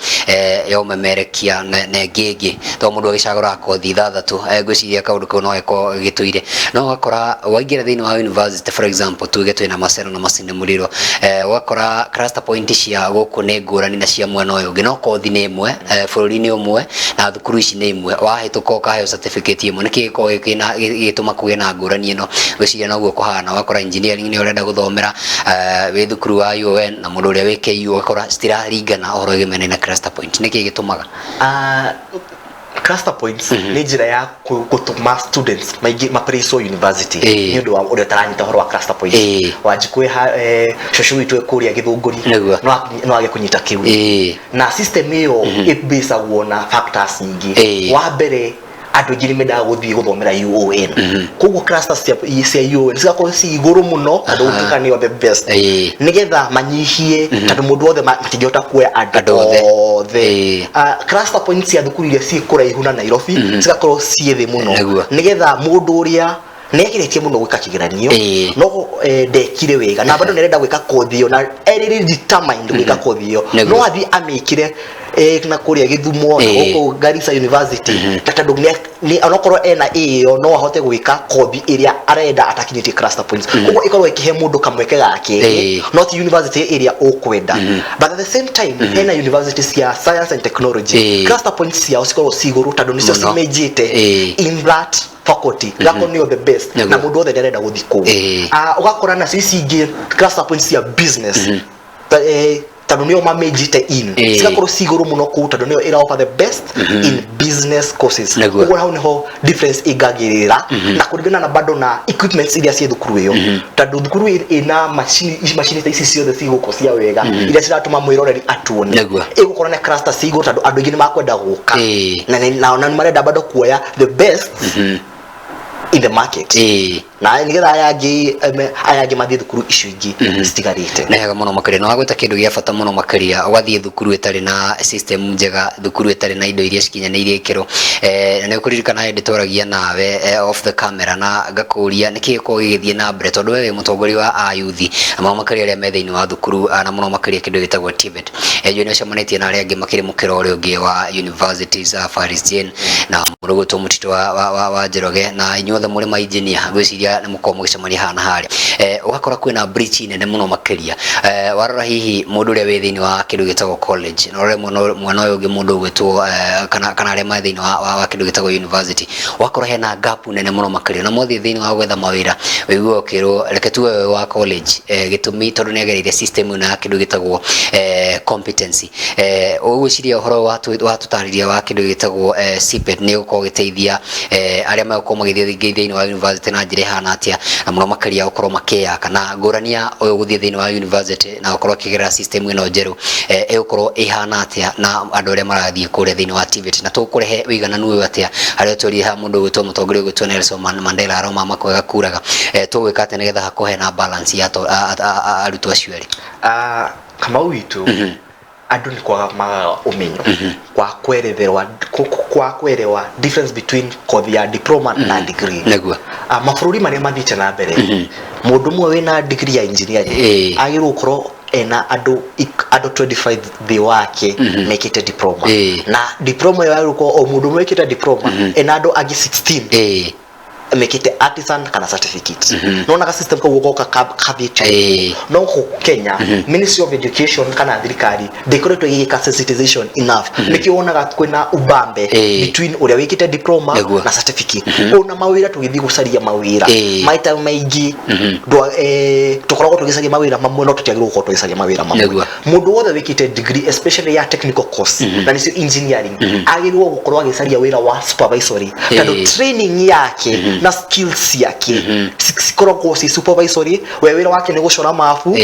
ya ũmemerekia na ĩngĩ ĩngĩ, tondũ mũndũ agĩcagũraga kothi ithathatũ, ngwĩciria kaũndũ kau no gĩkorwo gĩtũire. No ũgakora waingĩra thĩinĩ wa university, for example, tuge twĩna Maseno na Masinde Muliro, ũgakora cluster point cia gũkũ nĩ ngũrani na cia mwena ũyũ ũngĩ, no kothi nĩ ĩmwe, bũrũri-inĩ ũmwe na thukuru ici nĩ imwe, wahĩtũka ũkaheo certificate ĩmwe. Nĩkĩ gĩkoragwo gĩgĩtũma kũgĩe na ngũrani ĩno? Ngwĩciria noguo kũhana, ũgakora engineering nĩ ũrenda gũthomera, wĩ thukuru wa UoN na mũndũ ũrĩa wĩ KU, ũgakora citiraringana ũhoro wĩgĩmene na cluster point. Nĩkĩ gĩtũmaga? Cluster points nĩ njĩra ya gũtũma students maingĩ maplacewo university. Nĩ ũndũ wa ũrĩa ũtaranyita ũhoro wa cluster points, Wanjikũ cũcũ witũ e kũrĩa Gĩthũngũri, no age kũnyita kĩu. Na system ĩyo ĩbasagwo na factors nyingĩ. Wa mbere, andũ aingĩ nĩ mendaga gũthiĩ gũthomera UoN, koguo clusters cia UoN cigakorwo ci igũrũ mũno, tondũ gũtuĩka nĩo the best, nĩgetha manyihie, tondũ mũndũ wothe matingĩhota kuoya andũ Andũ othe. othe. Cluster points cia thukuru iria ciĩ kũraihu na Nairobi cigakorwo ciĩ thĩ mũno, nĩgetha mũndũ ũrĩa nĩageretie mũno gwĩka kĩgeranio, no ndekire wega na bado nĩarenda gwĩka kothi ĩyo na erĩ determined gwĩka kothi ĩyo, no athiĩ amĩkire na kũrĩa Gĩthumo na gũkũ Garissa University, na tondũ onokorwo ena A ĩyo, no ahote gwĩka kothi ĩrĩa arenda atakinyĩtie cluster points. Koguo ĩkorwo ĩkĩhe mũndũ kamweke ga kerĩ, no ti university ĩrĩa ũkwenda. But at the same time, hena university cia science and technology, cluster points ciao cikoragwo ci igũrũ, tondũ nĩcio cimĩnjĩte in that faculty, gakorwo nĩo the best, na mũndũ wothe nĩarenda gũthiĩ kũu. Ũgakora nacio ici ingĩ cluster points cia business, tondũ nĩo mamĩnjite in, cigakorwo ci igũrũ mũno kũu, tondũ nĩyo ĩra offer the best in business courses. Ũguo hau nĩho difference ĩngagĩrĩra, na kũringana na bado na equipments iria ciĩ thukuru ĩyo, tondũ thukuru ĩna macini ta ici ciothe ci gũkũ cia wega, iria ciratũma mwĩroreri atuone, ĩgũkorwo na cluster ci igũrũ, tondũ andũ aingĩ nĩ makwenda gũka, na nĩ marenda bado kuoya the best in the market. Na nigetha aya angĩ mathiĩ thukuru icio ingĩ citigarĩte. Nĩ hega mũno makĩria, na wagwĩta kĩndũ gĩa bata mũno makĩria, ũgathiĩ thukuru ĩtarĩ na system njega, thukuru ĩtarĩ na indo iria cikinyanĩirie ikĩro. Na nĩ ũkũririkana hĩndĩ twaragia nawe off the camera na ngakũria nĩkĩ gĩkoragwo gĩgĩthiĩ na mbere, tondũ we wĩ mũtongoria wa ayuthi na mũno makĩria arĩa me thĩinĩ wa thukuru, na mũno makĩria kĩndũ gĩtagwo TVET. Njũĩ nĩ ũcemanĩtie na arĩa angĩ makĩrĩ mũkĩra ũrĩa ũngĩ wa universities, Faris Jane na mũndũ ũgwĩtwo Mũtitũ wa Njoroge, na inyuothe mũrĩ ma engineer, ngwĩciria nĩ mũkoragwo mũgĩcemania haha na harĩa. Ũgakora kwĩna breach nene mũno makĩria. Warora hihi mũndũ ũrĩa wĩ thĩinĩ wa kĩndũ gĩtagwo college na ũrore mwena ũyũ ũngĩ mũndũ ũgwĩtwo kana arĩa me thĩinĩ wa kĩndũ gĩtagwo university, ũgakora hena gap nene mũno makĩria, na mwathiĩ thĩinĩ wa gwetha mawĩra wĩiguaga ũkĩrwo reke tuwe wĩ wa college, gĩtũmi tondũ nĩ agereire system ĩno ya kĩndũ gĩtagwo competency. Ũgwĩciria ũhoro watũtarĩria wa kĩndũ gĩtagwo CPET nĩ ũgũkorwo ũgĩteithia arĩa megũkorwo magĩthiĩ thĩinĩ wa university na njĩra ĩhana atĩa, na mũno makĩria gũkorwo makĩyaka na ngũrani ya ũyũ gũthiĩ thĩinĩ wa university na gũkorwo akĩgerera system ĩno njerũ, ĩgũkorwo ĩhana atĩa na andũ arĩa marathiĩ kũrĩa thĩinĩ wa TVET, na tũkũrehe ũigananu ũyũ atĩa harĩa tũrĩ haha mũndũ ũgwĩtwo mũtongoria ũgwĩtwo Nelson Mandela aroma makwega kuraga, tũgwĩka atĩa nĩgetha hakorwo hena balance ya arutwo acio erĩ? Kamau witũ, andũ nĩ kwaga magaga ũmenyo kwa kweretherwa kwa kwerewa difference between kothi ya diploma na degree. Mabũrũri marĩa mathiĩte na mbere, mũndũ ũmwe wĩna degree ya engineering agĩrĩirwo gũkorwo ena andũ 25 thĩ wake mekĩte diploma, na diploma ĩyo yagĩrĩirwo gũkorwo o mũndũ ũmwe wĩkĩte diploma ena andũ angĩ 16 mekĩte artisan kana certificate. Nona ga system kau goka kathiĩte. No gũkũ Kenya, Ministry of Education kana thirikari ndĩkoretwo ĩgĩka sensitization enough, nĩkĩo wonaga kwĩna ubambe between ũrĩa wĩkĩte diploma na certificate. Ona mawĩra, tũgĩthiĩ gũcaria mawĩra, maita maingĩ tũkoragwo tũgĩcaria mawĩra mamwe, no tũtiagĩrĩirwo gũkorwo tũgĩcaria mawĩra mamwe. Mũndũ wothe wĩkĩte degree, especially ya technical course na nĩcio engineering, agĩrĩirwo gũkorwo agĩcaria wĩra wa supervisory, tondũ training yake na skills ciake cikoragwo ci supervisory. We wĩra wake nĩ gũcora mabu,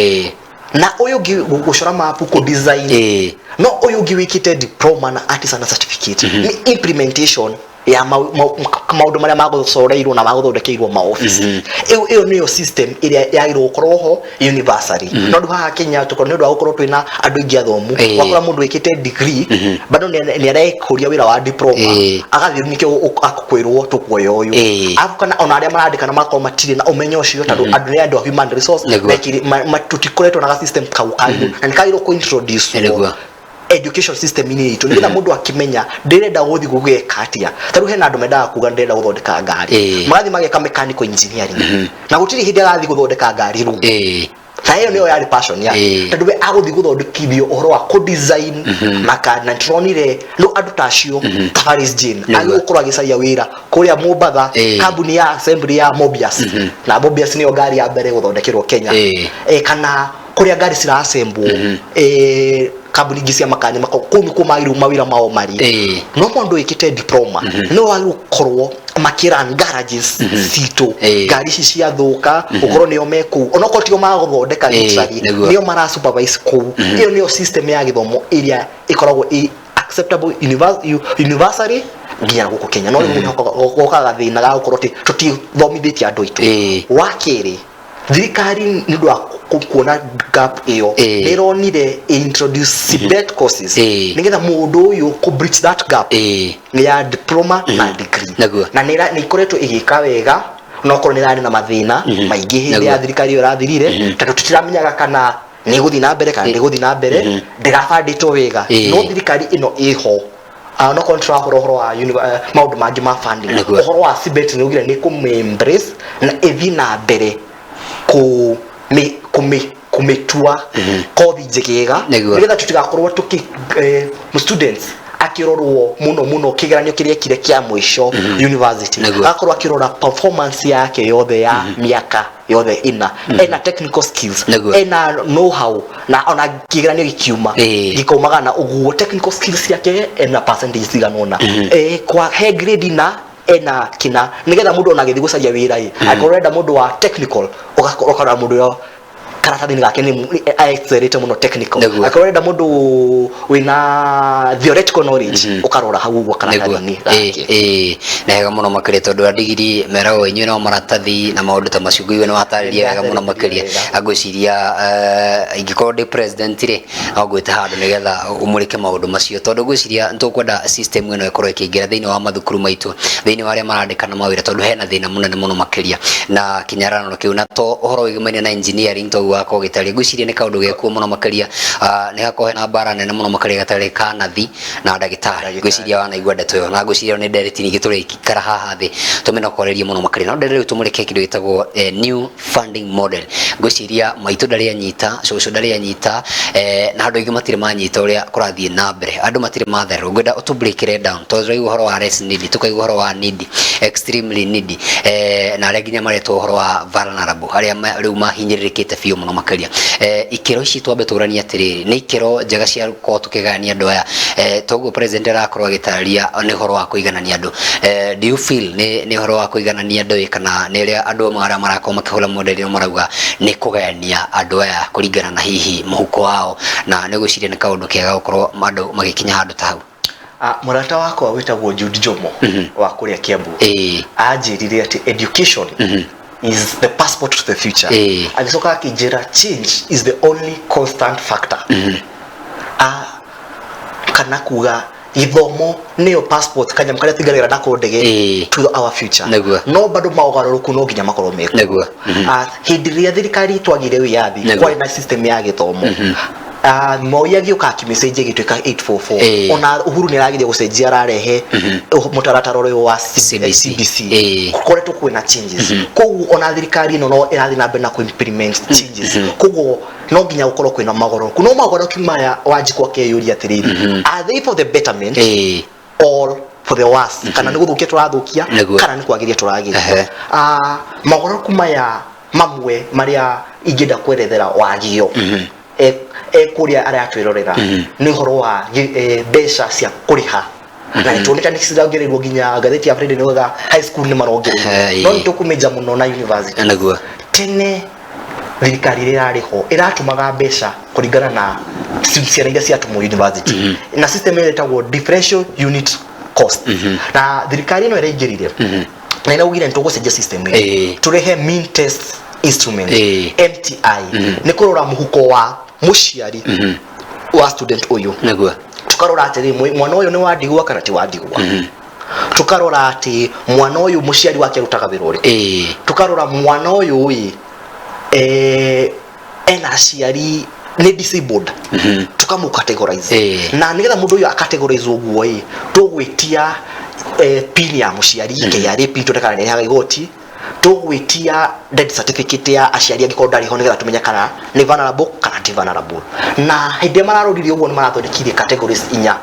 na ũyũ ũngĩ gũcora mabu, kũ design. No ũyũ ũngĩ wĩkĩte diploma na artisan na certificate nĩ implementation ya maũndũ marĩa magũcoreirwo na magũthondekeirwo maobici. Ĩyo nĩyo system ĩrĩa yagĩrĩirwo gũkorwo ho universally. No rĩu haha Kenya tũkorwo nĩ ũndũ wa gũkorwo twĩna andũ aingĩ athomu, wakora mũndũ wĩkĩte degree bado nĩ arekũria wĩra wa diploma, agathiĩ nĩkĩo akwĩrwo tũkuoya ũyũ. Arabu kana ona arĩa marandĩkana magakorwo matirĩ na ũmenyo ũcio, tondũ andũ nĩ andũ a human resource, tũtikoretwo na ga system kau kagĩrĩirwo na nĩ kagĩrĩirwo kũ introduce education system inĩ itũ, nĩgetha mũndũ akĩmenya ndĩrenda gũthiĩ gũgeka atĩa. Ta rĩu hena andũ mendaga kuga ndĩrenda gũthondeka ngari, magathiĩ mageka mechanical engineering, na gũtirĩ hĩndĩ agathiĩ gũthondeka ngari rĩu, na ĩyo nĩyo yarĩ passion yake, tondũ we agũthiĩ gũthondekithio ũhoro wa kũ design makari, na nĩtũronire no andũ ta acio ta Faris Jane agĩrĩirwo gũkorwo agĩcaria wĩra kũrĩa Mombatha, kambuni ya assembly ya Mobius, na Mobius nĩyo ngari ya mbere gũthondekerwo Kenya, kana kũrĩa ngari cirasembwo, kambuni ingĩ cia makani kũu nĩkuo magĩrĩirwo mawĩra mao marĩ. No mũndũ wĩkĩte diploma no wagĩrĩirwo gũkorwo makĩrun garages citũ, ngari ici ciathũka gũkorwo nĩo me kũu, onokorwo tio magũthondeka literally, nĩo mara supervise kũu. Ĩyo nĩyo system ya gĩthomo ĩrĩa ĩkoragwo ĩ acceptable universally nginya gũkũ Kenya. No rĩu gokaga thĩna ga gũkorwo atĩ tũtithomithĩtie andũ aitũ. Wa kerĩ, thirikari nĩ ũndũ wa kuona gap ĩyo, nĩ ĩronire introduce CBET courses nĩgetha mũndũ ũyũ kũ bridge that gap ya diploma na degree. Na nĩ ikoretwo ĩgĩka wega, no korwo nĩ ĩrarĩ na mathĩna maingĩ hĩndĩ ya thirikari ĩyo ĩrathirire, tondũ tũtiramenyaga kana nĩ ĩgũthiĩ na mbere kana ndĩgũthiĩ na mbere, ndĩrabandĩtwo wega. No thirikari ĩno ĩho, no korwo nĩtũrahũra ũhoro wa maũndũ mangĩ ma funding, ũhoro wa CBET nĩ ugire nĩ kũmĩ embrace na ĩthiĩ na mbere kũmĩtua kothi njegega, nĩgetha tũtigakorwo tũkĩ students akĩrorwo mũno mũno kĩgeranio kĩrĩa ekire kĩa mũico university, agakorwo akĩrora performance yake yothe ya mĩaka yothe ĩna, ena technical skills, ena know how, na ona kĩgeranio gĩkiuma gĩkaumaga na ũguo technical skills yake ena percentage cigana ũna, kwa he grade na ena kina, nĩgetha mũndũ ona agĩthiĩ gũcaria wĩra ĩ, angĩkorwo ũrenda mũndũ wa technical ũgakorwo ũkarora mũndũ ũrĩa Karatathi-inĩ gake nĩ excelete mũno technical. Nĩguo. Akorwo ũrenda mũndũ wĩna theoretical knowledge, ũkarora hau ũguo Nĩguo. karatathi-inĩ gake. Ĩĩ, nĩ hega mũno makĩria, tondũ adigiri meragwo inyuĩ no maratathi na maũndũ ta macio. Ngũigua nĩ watarĩria wega mũno makĩria. Wega. Ngwĩciria ingĩkorwo ndĩ president rĩ, no ngwĩte handũ nĩgetha ũmũrĩke maũndũ macio, tondũ ngwĩciria nĩ tũkwenda system ĩno ĩkorwo ĩkĩingĩra thĩinĩ wa mathukuru maitũ, thĩinĩ wa arĩa marandĩkana mawĩra, tondũ hena thĩna mũnene mũno makĩria na kĩnyararano kĩu, na to ũhoro wĩgĩmaine na engineering toguo wakorwo ũgĩtarĩria. Ngwĩciria nĩ kaũndũ gekuo mũno makĩria. Nĩ hakorwo hena mbara nene mũno makĩria gatagatĩ ka nathi na ndagĩtarĩ. Ndagĩtarĩ. Ngwĩciria wanaigua ndeto ĩyo, na ngwĩciria nĩ ndereti ningĩ tũrĩikara haha thĩ tũmĩnokorerie mũno makĩria. No ndĩrenda rĩu tũmũrĩke kĩndũ gĩtagwo new funding model. Ngwĩciria maitũ ndarĩ anyita, cũcũ ndarĩ anyita, na andũ aingĩ matirĩ manyita ũrĩa kũrathiĩ na mbere, andũ matirĩ mathererwo. Ngwenda ũtũ break it down, tondũ tũraigua ũhoro wa less needy, tũkaigua ũhoro wa needy, extremely needy, na arĩa nginya maretwo ũhoro wa vulnerable, arĩa rĩu mahinyĩrĩrĩkĩte biũ mũno makĩria. Ikĩro ici twambe tũranie atĩrĩrĩ, nĩ ikĩro njega cia gũkorwo tũkĩgayania andũ aya? Toguo president arakorwo agĩtarĩria nĩ ũhoro wa kũiganania andũ. Do you feel nĩ ũhoro wa kũiganania andũ ĩ, kana nĩ ũrĩa andũ amwe arĩa marakorwo makĩhũra model ĩno marauga nĩ kũgayania andũ aya kũringana na hihi mũhuko wao, na nĩ gwĩciria nĩ kaũndũ kega gũkorwo andũ magĩkinya handũ ta hau? Ah, mũrata wakwa wĩtagwo Jude Jomo wa kũrĩa Kiambu anjĩrire atĩ education is the passport to the future. Agĩcoka akĩnjĩra change is the only constant factor. Ah, kana kuga gĩthomo nĩyo passport, kanyamũ karĩa tũingagĩra nako ndege to our future. No bado maũgarũrũku no nginya makorwo mekuo. Ah, hĩndĩ ĩrĩa thirikari twagire wĩyathi, kwarĩ na system ya gĩthomo. Ah, Moi agĩũka akĩmĩcenjia ĩgĩtuĩka 844. Ona Uhuru nĩ arageria gũcenjia, ararehe mũtaratara ũyũ wa CBC. CBC. Gũkoretwo kwĩna changes, koguo ona thirikari ĩno no ĩrathiĩ na mbere na kũ-implement changes, koguo no nginya gũkorwo kwĩna maũgarũrũku. No maũgarũrũku maya, Wanjikũ akeyũria atĩrĩrĩ, are they for the betterment or for the worst? Kana nĩ gũthũkia tũrathũkia, kana nĩ kwagĩria tũragĩria? Ah, maũgarũrũku maya mamwe marĩa ingĩenda kwerethera wagio e kũrĩa arĩa atwĩrorera nĩ ũhoro wa mbeca cia kũrĩha, na nĩ tuonete nĩ cirongereirwo, nginya ngathĩti ya Friday nĩ high school nĩ marongereirwo, no nĩ tũkũmĩnja mũno na university. Tene thirikari ĩrĩa ĩrarĩ ho ĩratũmaga mbeca kũringana na ciana iria ciatũmwo university na system ĩyo ĩtagwo differential unit cost. Na thirikari ĩno ĩraingĩrire na ĩraugire nĩ tũgũcenjia system ĩyo, tũrehe mean test instrument, MTI, nĩ kũrora mũhuko wa mũciari wa student ũyũ. Tukarora atĩrĩ, mwana ũyũ nĩ wa ndigwa kana ti wa ndigwa. Tukarora atĩ mwana ũyũ mũciari wake arutaga wĩra ũrĩkũ. Tukarora mwana ũyũ ĩ ena aciari nĩ disabled, tukamũ categorize. Na nĩgetha mũndũ ũyũ acategorize ũguo ĩ, tũgwĩtia pin ya mũciari, KRA pin, tuone kana nĩ igoti. Tũgwĩtia death certificate ya aciari angĩkorwo ndarĩ ho, nĩgetha tũmenye kana nĩ vulnerable kana ti vulnerable. Na hĩndĩ ĩrĩa mararorire ũguo, nĩ marathondekire categories inya,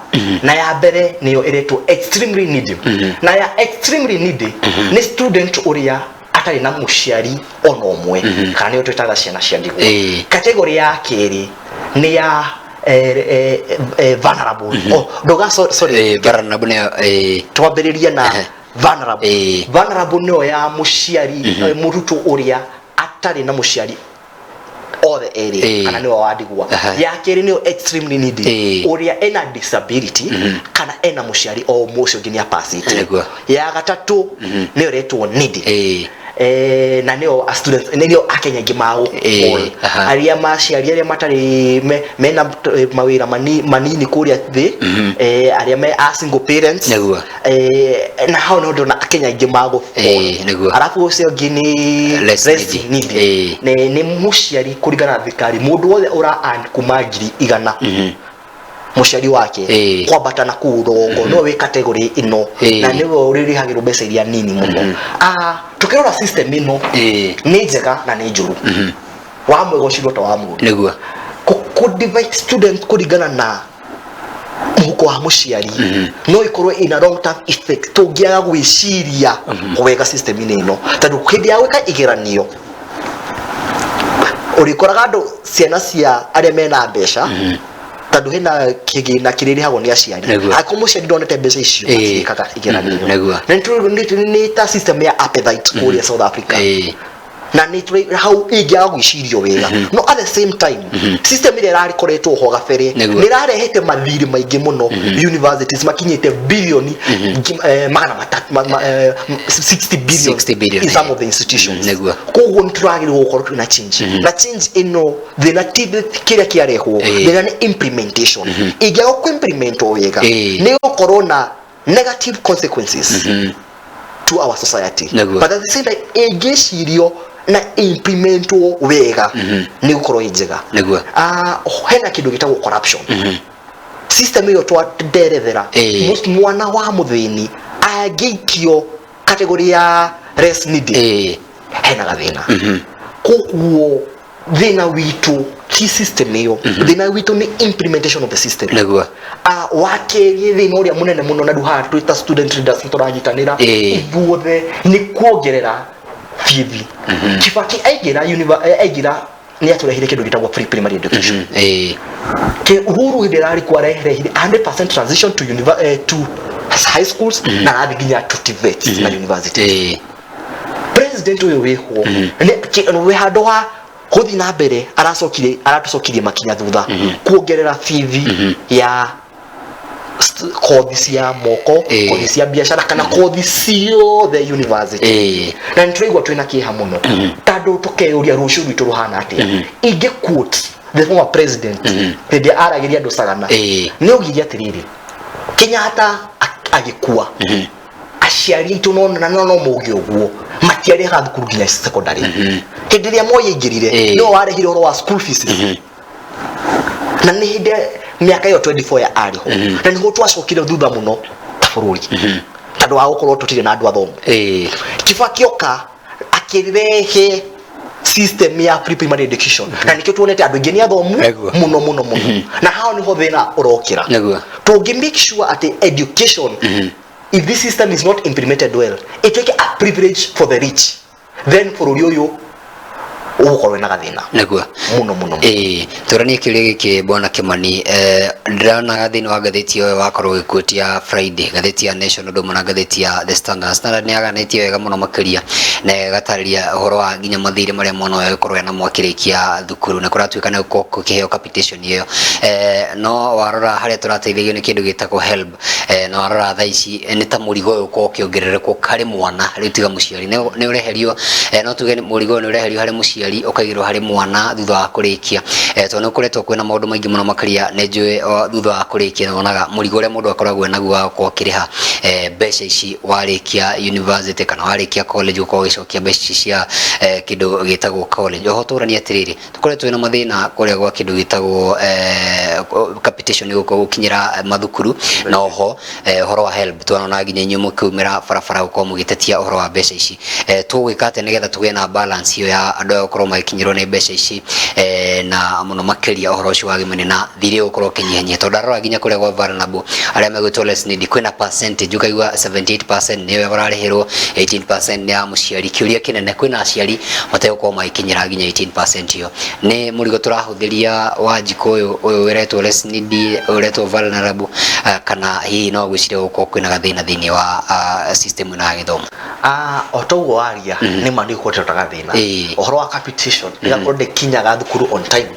na ya mbere nĩyo ĩretwo extremely needy. Na ya extremely needy nĩ student ũrĩa atarĩ na mũciari ona ũmwe, kana nĩyo twĩtaga ciana cia ndigwa. Category ya kerĩ nĩ ya vulnerable. Oh, ndoga, sorry. Vulnerable nĩyo Twambĩrĩrie na vulnerable. Vulnerable nĩyo ya mũciari, mũrutwo ũrĩa atarĩ na mũciari othe erĩ, kana nĩwe wa ndigwa. Ya kerĩ nĩyo extremely needy, ũrĩa ena disability kana ena mũciari o ũmwe, ũcio ũngĩ nĩ apacĩte. Ya gatatũ nĩyo ĩretwo needy, na nĩo a students, nĩo akenya aingĩ magũ arĩa maciari arĩa matarĩ mena mawĩra manini kũrĩa thĩ, arĩa me a single parents. Na hau no ndona akenya aingĩ magũ. Arabu ũcio ũngĩ nĩ less less needy. Needy. Nĩ mũciari kũringana na thirikari, mũndũ wothe ũra earn kuma 100,000 mũciari wake kwambata na kũu rũgongo no wĩ category ĩno, na nĩwe ũrĩrĩhagĩrwo mbeca iria nini mũno. Ah, tukĩrora system ĩno nĩ njega na nĩ njũru, wa mwega ũcirwo ta wa mũru. Kũ divide student kũringana na mũhuko wa mũciari no ĩkorwo ina long term effect tũngĩaga gwĩciria wega system-inĩ ĩno, tondũ hĩndĩ ya gwĩka igeranio ũrĩkoraga andũ, ciana cia arĩa mena mbeca, tondũ hena kĩgĩna kĩrĩa ĩrĩhagwo nĩ aciari, angĩkorwo mũciari ndonete mbeca icio, matiĩkaga igeranio. Na nĩ ta system ya apartheid kũrĩa South Africa. Na nĩ hau ingĩaga gwĩcirio wega, no at the same time system ĩrĩa ĩrarĩkoretwo ho gabere nĩ ĩrarehete mathirĩ maingĩ mũno. Universities makinyĩte bilioni 300, 60 billion 60 billion, in some of the institutions. Nĩguo. Koguo nĩ tũragĩrĩirwo gũkorwo twĩna change, na change ĩno, thĩna ti kĩrĩa kĩarehwo, thĩna nĩ implementation. Ĩngĩaga kũ-implementwo wega, nĩ gũkorwo na negative consequences to our society. But at the same time, ĩngĩcirio na implementwo wega, nĩ gũkorwo ĩ njega. Ah, hena kĩndũ gĩtagwo corruption. System ĩyo twanderethera, mwana wa mũthĩni angĩikio category ya less needy, hena gathĩna. Koguo thĩna witũ ti system ĩyo, thĩna witũ nĩ implementation of the system. Ah, wa kerĩ, thĩna ũrĩa mũnene mũno, na rĩu haha twĩ ta student leaders nĩtũranyitanĩra ithuothe, nĩ kuongerera bithi. Kibaki aingĩra aingĩra nĩ atũrehire kĩndũ gĩtagwo free primary education. Ke Uhuru hĩndĩ ĩrarĩ kuo arehire 100% transition to high schools, na arathiĩ nginya to TVET na university. President ũyũ wĩho wĩ handũ ha gũthiĩ na mbere, aracokire aratũcokirie makinya thutha kuongerera bithi ya kothi cia moko, kothi cia biacara, kana kothi ciothe university. Na nĩ tũraigua twĩna kĩeha mũno, tondũ tũkeyũria rũciũ rwitũ rũhana atĩa. Ingĩ quote the former president hĩndĩ ĩrĩa aragĩria andũ Sagana, nĩ augire atĩrĩrĩ, Kenyatta agĩkua, aciari aitũ no na no mauge ũguo, matiarĩhaga thukuru nginya secondary. Hĩndĩ ĩrĩa Moi aingĩrire, nĩwe warehire ũhoro wa school fees, na nĩ hĩndĩ mĩaka ĩyo 24 ya arĩ ho, na nĩho twacokire thutha mũno ta bũrũri, tondũ wa gũkorwo tũtirĩ na andũ athomu. Kibaki oka akĩrehe system ya free primary education, na nikĩo tuonete andũ aingĩ nĩ athomu mũno mũno mũno, na hao nĩho thĩna ũrokĩra. Tũngĩ make sure atĩ education, if this system is not implemented well, ĩtuĩke a privilege for the rich, then bũrũri ũyũ ũgũkorwo wĩna gathĩna mũno mũno mũno. Ĩĩ, tũranie kĩũria gĩkĩ, bwana Kimani. Ndĩrona thĩinĩ wa ngathĩti ĩyo wakorwo ũgĩquote ya Friday, ngathĩti ya Nation, ũndũ ũmwe na ngathĩti ya The Standard. Standard nĩ yaganĩtie wega mũno makĩria na ĩgatarĩria ũhoro wa nginya mathirĩ marĩa mwana ũyũ agĩkorwo ena akĩrĩkia thukuru, na kũratuĩka nĩ gũkorwo gũkĩheo capitation ĩyo. No warora harĩa tũrateithĩrĩrio nĩ kĩndũ gĩtagwo HELB, na warora thaa ici, nĩ ta mũrigo ũyũ ũkorwo ũkĩongerereka harĩ mwana rĩu tiga mũciari. Nĩ ũreherio, no tuge mũrigo ũyũ nĩ ũreherio harĩ mũciari ũkaigĩrwo harĩ mwana thutha wa kũrĩkia, tondũ nĩ ũkoretwo kwĩna maũndũ maingĩ mũno makĩria. Nĩ njũĩ thutha wa kũrĩkia nĩ wonaga mũrigo ũrĩa mũndũ akoragwo naguo wa gũkorwo akĩrĩha mbeca ici warĩkia university kana warĩkia college, gũkorwo ũgĩcokia mbeca ici cia kĩndũ gĩtagwo college. Oho tũranie atĩrĩrĩ, tũkoretwo twĩna mathĩna kũrĩa gwa kĩndũ gĩtagwo capitation gũkorwo gũkinyĩra mathukuru, na oho ũhoro wa HELB twanona nginya inyuĩ mũkiumĩra barabara gũkorwo mũgĩtetia ũhoro wa mbeca ici. Tũgwĩka atĩa nĩgetha tũgĩe na balance ĩyo ya andũ aya gũkorwo magĩkinyĩrwo nĩ mbeca ici, na mũno makĩria ũhoro ũcio wa gĩmene na thirĩ ũgũkorwo ũkĩnyihanyiha? Tondũ ndarora nginya kũrĩa gwa vulnerable arĩa megwĩtwo less needy, kwĩna percentage ũkaigua 78% nĩwe ũrarĩhĩrwo, 18% nĩ ya mũciari. Kĩũria kĩnene, kwĩna aciari mategũkorwo magĩkinyĩra nginya 18% ĩyo. Nĩ mũrigo tũrahũthĩria Wanjikũ ũyũ wĩretwo less needy, ũretwo vulnerable, kana hihi no gwĩciria gũkorwo kwĩna gathĩna thĩinĩ wa system ĩno ya gĩthomo? Ah, o ta ũguo waria, nĩ ma nĩ ũkoretwo ta gathĩna. Ũhoro wa capitation ĩgakorwo ndĩkinyaga thukuru on time.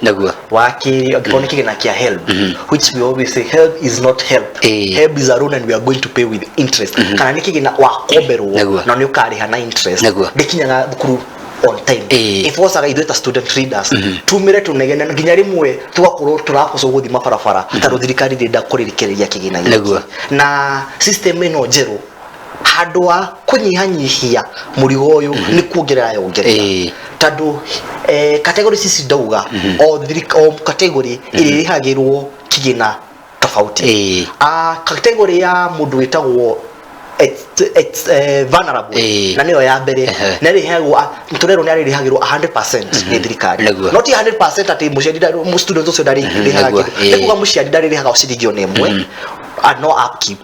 Wa kerĩ, angĩkorwo nĩ kĩgĩna kĩa HELB, which we always say HELB is not help, HELB is a loan and we are going to pay with interest, kana nĩ kĩgĩna wakomberwo na nĩ ũkarĩha na interest, ndĩkinyaga thukuru on time. Ĩbocaga ithuĩ ta student leaders tumire tunegene, nginya rĩmwe tugakorwo tũrabocwo gũthiĩ mabarabara, tondũ thirikari ndĩrenda kũrĩkĩrĩria kĩgĩna gĩkĩ. Na system ĩno njerũ, handũ wa kũnyihanyihia mũrigo ũyũ, nĩ kuongerera yongerera, tondũ category ici ndauga, o category ĩrĩrĩhagĩrwo kĩgĩna tofauti. Ah, category ya mũndũ wĩtagwo vulnerable, na nĩyo ya mbere, na ĩrĩheagwo, tũrerwo nĩ arĩrĩhagĩrwo 100% nĩ thirikari. No ti 100% atĩ mũciari student ũcio ndarĩrĩhaga kĩndũ. Nĩ kuga mũciari ndarĩrĩhaga ciringi ona ĩmwe, no upkeep.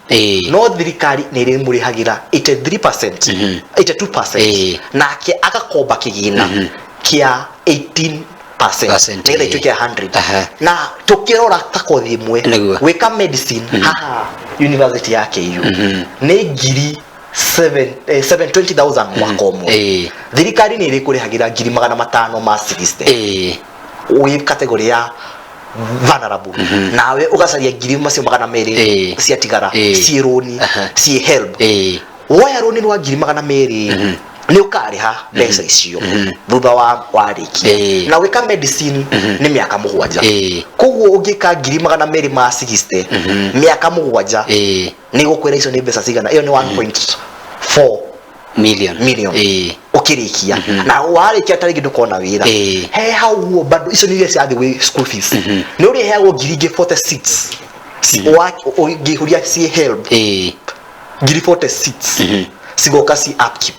No thirikari nĩ ĩrĩmũrĩhagĩra 83%, 82%, nake agakomba kĩgĩna kĩa 18% Percent, nĩgetha ituĩke 100. Na tũkĩrora ta kothi ĩmwe, gwĩka medicine haha university ya KU nĩ ngiri 720,000 mwaka ũmwe, thirikari nĩ ĩrĩkũrĩhagĩra 560,000 wĩ category ya vulnerable, nawe ũgacaria ngiri macio 200 ciatigara ciĩ rũni, ciĩ HELB. Woya rũni rwa 200,000, nĩ ũkarĩha mbeca icio thutha wa warĩkia. Na gwĩka medicine nĩ mĩaka 7. Koguo ũngĩka 260,000 mĩaka 7, nĩ gũkwĩra icio nĩ mbeca cigana. Ĩyo nĩ 1.4 million. Million. Ũkĩrĩkia, na warĩkia ta rĩngĩ ndũkona wĩra. He hau ũguo bado icio nĩ iria cirathiĩ gwĩ school fees, nĩ ũrĩheagwo ngiri ingĩ 46 ũngĩihũria ciĩ HELB. Ngiri 46 cigoka ci upkeep.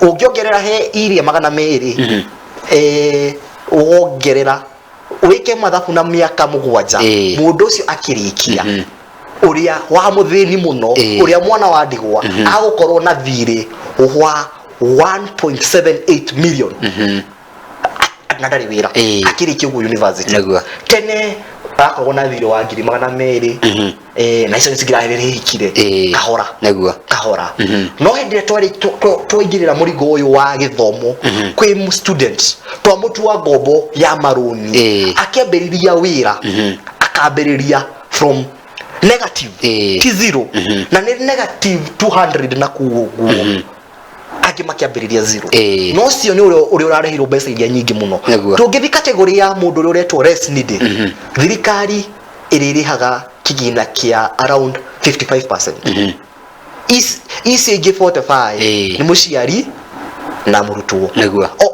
Ũngĩongerera he iria 200, wongerera wĩke mathabu na mĩaka 7, mũndũ ũcio akĩrĩkia, ũrĩa wa mũthĩni mũno, ũrĩa mwana wa ndigwa, agũkorwo na thirĩ wa 1.78 million na ndarĩ wĩra akĩrĩkia ũguo university. Tene akoragwo na thirĩ wa 200,000, na icio nĩ cingĩrahĩrĩrĩkire kahora kahora. No hĩndĩ ĩrĩa twaingĩrĩra mũrigo ũyũ wa gĩthomo kwĩ student, twamũtua ngombo ya marũni, akĩambĩrĩria wĩra akambĩrĩria from negative, ti zero, na nĩ negative 200 na kũu ũguo, angĩ makĩambĩrĩria zero. No ũcio nĩ ũrĩa ũrarehirwo mbeca iria nyingĩ mũno. Tũngĩthiĩ category ya mũndũ ũrĩa ũretwo less needy, thirikari ĩrĩrĩhaga kĩgĩna kĩa around 55%. Icio ingĩ 45 nĩ mũciari na mũrutwo.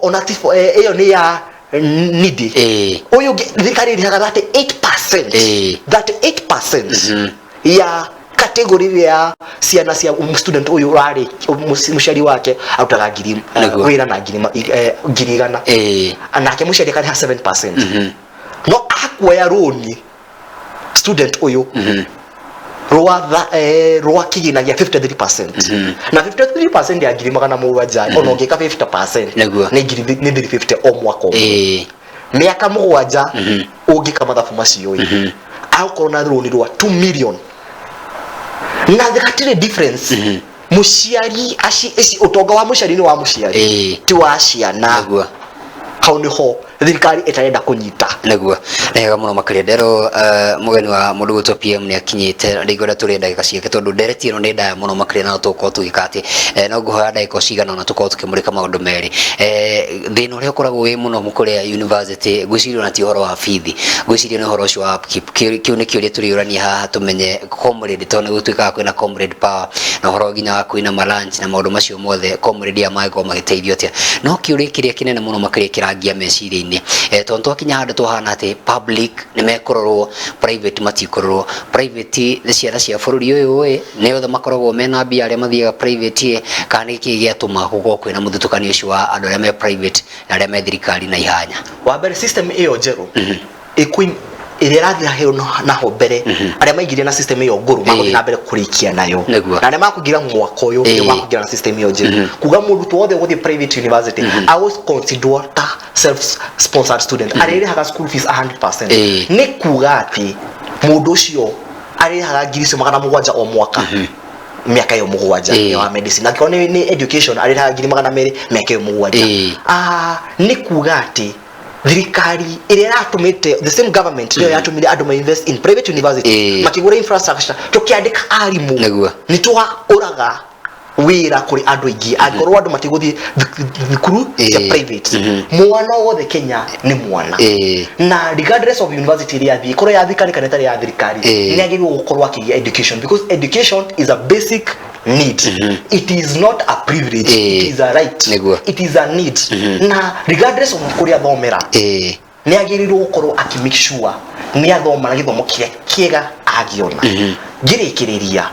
Ona ti ĩyo nĩ ya needy. Ũyũ ũngĩ thirikari ĩrĩhaga 38%. 38% ya category ĩrĩa ya ciana cia student ũyũ ũrarĩ mũciari wake arutaga ngiri wĩra na 100,000, nake mũciari akarĩha 7%. No akuoya rũni student ũyũ rwa kĩgĩna gĩa 53%, na 53% ya 700,000, ona ũngĩka 50%, nĩ ngiri nĩ 350 o mwaka ũmwe. Mĩaka 7 ũngĩka mathabu macio ĩ, agũkorwo na rũni rwa 2 million, na hatirĩ difference. Mũciari ũtonga wa mũciari nĩ wa mũciari, ti wa ciana. Hau nĩho thirikari ĩtarenda kũnyita. Nĩguo, nĩ wega mũno makĩria. Nderwo mũgeni wa mũndũ gwĩtwo PM nĩ akinyĩte. Rĩngĩ tũrĩ ndagĩka ciake, tondũ ndereti ĩno nĩ ndaya mũno makĩria, na tũgũkorwo tũgĩka atĩ no ngũhoya ndagĩka o cigana ona tũkorwo tũkĩmũrĩka maũndũ merĩ. Thĩna ũrĩa ũkoragwo wĩ mũno kũrĩa university, ngwĩciria ona ti ũhoro wa bithi, ngwĩciria nĩ ũhoro ũcio wa upkeep. Kĩu nĩ kĩũria tũrĩũrania haha tũmenye comrade, tondũ nĩ gũtuĩkaga kwĩna comrade power na ũhoro nginya wa kwĩna malunch na maũndũ macio mothe, comrade aya mangĩkorwo magĩteithio atĩa. No kĩũria kĩrĩa kĩnene mũno makĩria kĩrangia meciria-inĩ, tondũ twakinya handũ twahana atĩ public nĩ mekũrorwo, private matikũrorwo. Private nĩ ciana cia bũrũri ũyũ ĩ, nĩ othe makoragwo mena mbia arĩa mathiaga private ĩ, kana nĩ kĩĩ gĩatũma gũkorwo kwĩna mũthutũkanio ũcio wa andũ arĩa me private na arĩa me thirikari na ihanya? Wa mbere, system ĩyo njerũ ĩkũ ĩrĩa ĩrathiĩ hau naho mbere, arĩa maingĩrire na system ĩyo ngũrũ magũthiĩ na mbere kũrĩkia nayo, na arĩa makũingĩra mwaka ũyũ nĩo makũingĩra na system ĩyo njerũ, kuga mũrutwo wothe ũgũthiĩ private university agũ consider ta self sponsored student arĩrĩhaga school fees 100%. Nĩ kuga atĩ mũndũ ũcio arĩrĩhaga ngiri icio 700 o mwaka mĩaka ĩyo 7 ya medicine. Angĩkorwo nĩ education, arĩrĩhaga 200,000 mĩaka ĩyo 7. Nĩ kuga atĩ thirikari ĩrĩa ĩratũmĩte, the same government nĩyo yatũmire andũ ma invest in private university, makĩgũra infrastructure, tũkĩandĩka arimũ, nĩ twaũraga wĩra kũrĩ andũ aingĩ angĩkorwo andũ matigũthiĩ thukuru cia private. Mwana wothe Kenya nĩ mwana, na regardless of university ĩrĩa athiĩ, korwo ya thirikari kana ĩtarĩ ya thirikari, nĩ agĩrĩirwo gũkorwo akĩgĩa education, because education is a basic need. It is not a privilege, it is a right. It is a need, na regardless of kũrĩa athomera, nĩ agĩrĩirwo gũkorwo akĩ make sure nĩ athoma na gĩthomo kĩrĩa kĩega angĩona. Ngĩrĩkĩrĩria,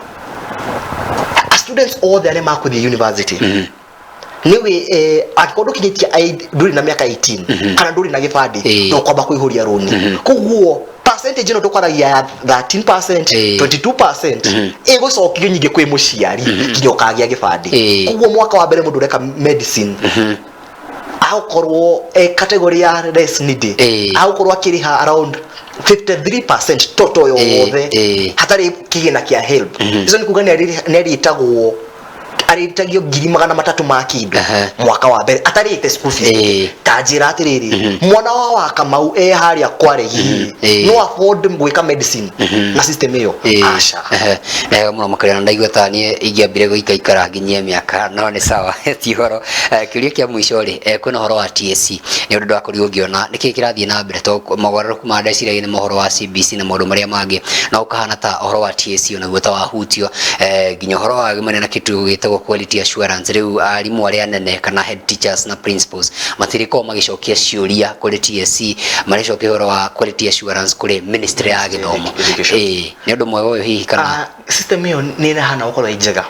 students othe arĩa makũthiĩ university, nĩwe angĩkorwo ndũkinyĩtie ndũrĩ na mĩaka 18 kana ndũrĩ na gĩbandĩ, no kwamba kũihũria rũni. Koguo percentage ĩno tũkwaragia ya 13%, 22% ĩgũcokio nyingĩ kwĩ mũciari nginya ũkagĩa gĩbandĩ. Koguo mwaka wa mbere mũndũ ũreka medicine agũkorwo category ya less needy, agũkorwo akĩrĩha around 53% total yothe, hatarĩ kĩgĩna kĩa HELB. Icio nĩ kuga nĩ arĩtagwo Arĩtagio 300,000 ma kĩndũ mwaka wa mbere atarĩte school fees. Ta njĩra atĩrĩrĩ, mwana wa Kamau e harĩa Kwaregi no afford gwĩka medicine na system ĩyo? Aca. Ehe, nĩ wega mũno makĩria, na ndaigua ta niĩ ingĩambire gũikaikara nginyie mĩaka, no nĩ sawa, ti ũhoro. Kĩũria kĩa mũico rĩ, kwĩna ũhoro wa TSC, nĩ ũndũ ndwakorirwo ngĩona nĩkĩ kĩrathiĩ na mbere, tondũ mogarũrũku ma ndeciragia nĩ mohoro wa CBC na maũndũ marĩa mangĩ, no ũkahana ta ũhoro wa TSC onaguo ta wahutio, nginya ũhoro wa gĩmane na kĩndũ gĩtagwo quality assurance. Rĩu arimũ arĩa anene kana head teachers na principals matirĩkorwo magĩcokia ciũria kũrĩ TSC, marĩcokia ũhoro wa quality assurance kũrĩ ministry ya gĩthomo. Education. Ĩĩ, nĩ ũndũ mwega ũyũ hihi kana? Ah, system ĩyo nĩ ĩrahana gũkorwo ĩ njega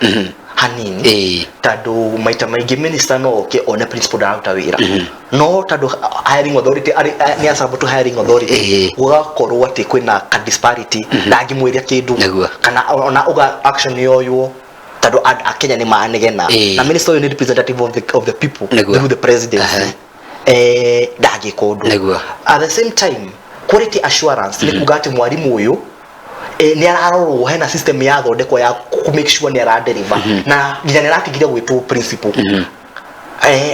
hanini, tondũ maita maingĩ minister no oke one principal ndararuta wĩra, no tondũ hiring authority nĩ acabũ to hiring authority, gũgakorwo atĩ kwĩna ka disparity, ndangĩmwĩra kĩndũ kana ona uga action yoywo, tondũ akenya nĩ manegena na minister ũyũ nĩ representative of the people through the presidency, ndangĩka ũndũ. At the same time, quality assurance nĩ kuga atĩ mwarimũ ũyũ nĩ ararorwo, hena system yathondekwo ya ku make sure nĩ aradeliver na nginya nĩ aratigire gwĩtwo principal,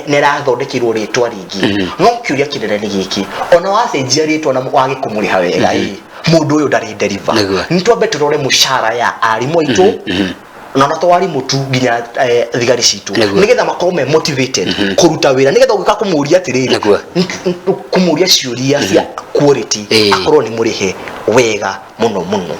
nĩ arathondekeirwo rĩtwa rĩngĩ. No kĩũria kĩnene nĩ gĩkĩ, ona wacenjia rĩtwa na wage kũmũrĩha wega ĩ, mũndũ ũyũ ndarĩ deliver. Nĩ twambe tũrore mũcara ya arimũ aitũ, na ona to arimũ tu, nginya thigari citũ, nĩgetha makorwo me motivated kũruta wĩra, nĩgetha ũgĩũka kũmũria atĩrĩrĩ, kũmũria ciũria cia quality, akorwo nĩ mũrĩhe wega mũno mũno.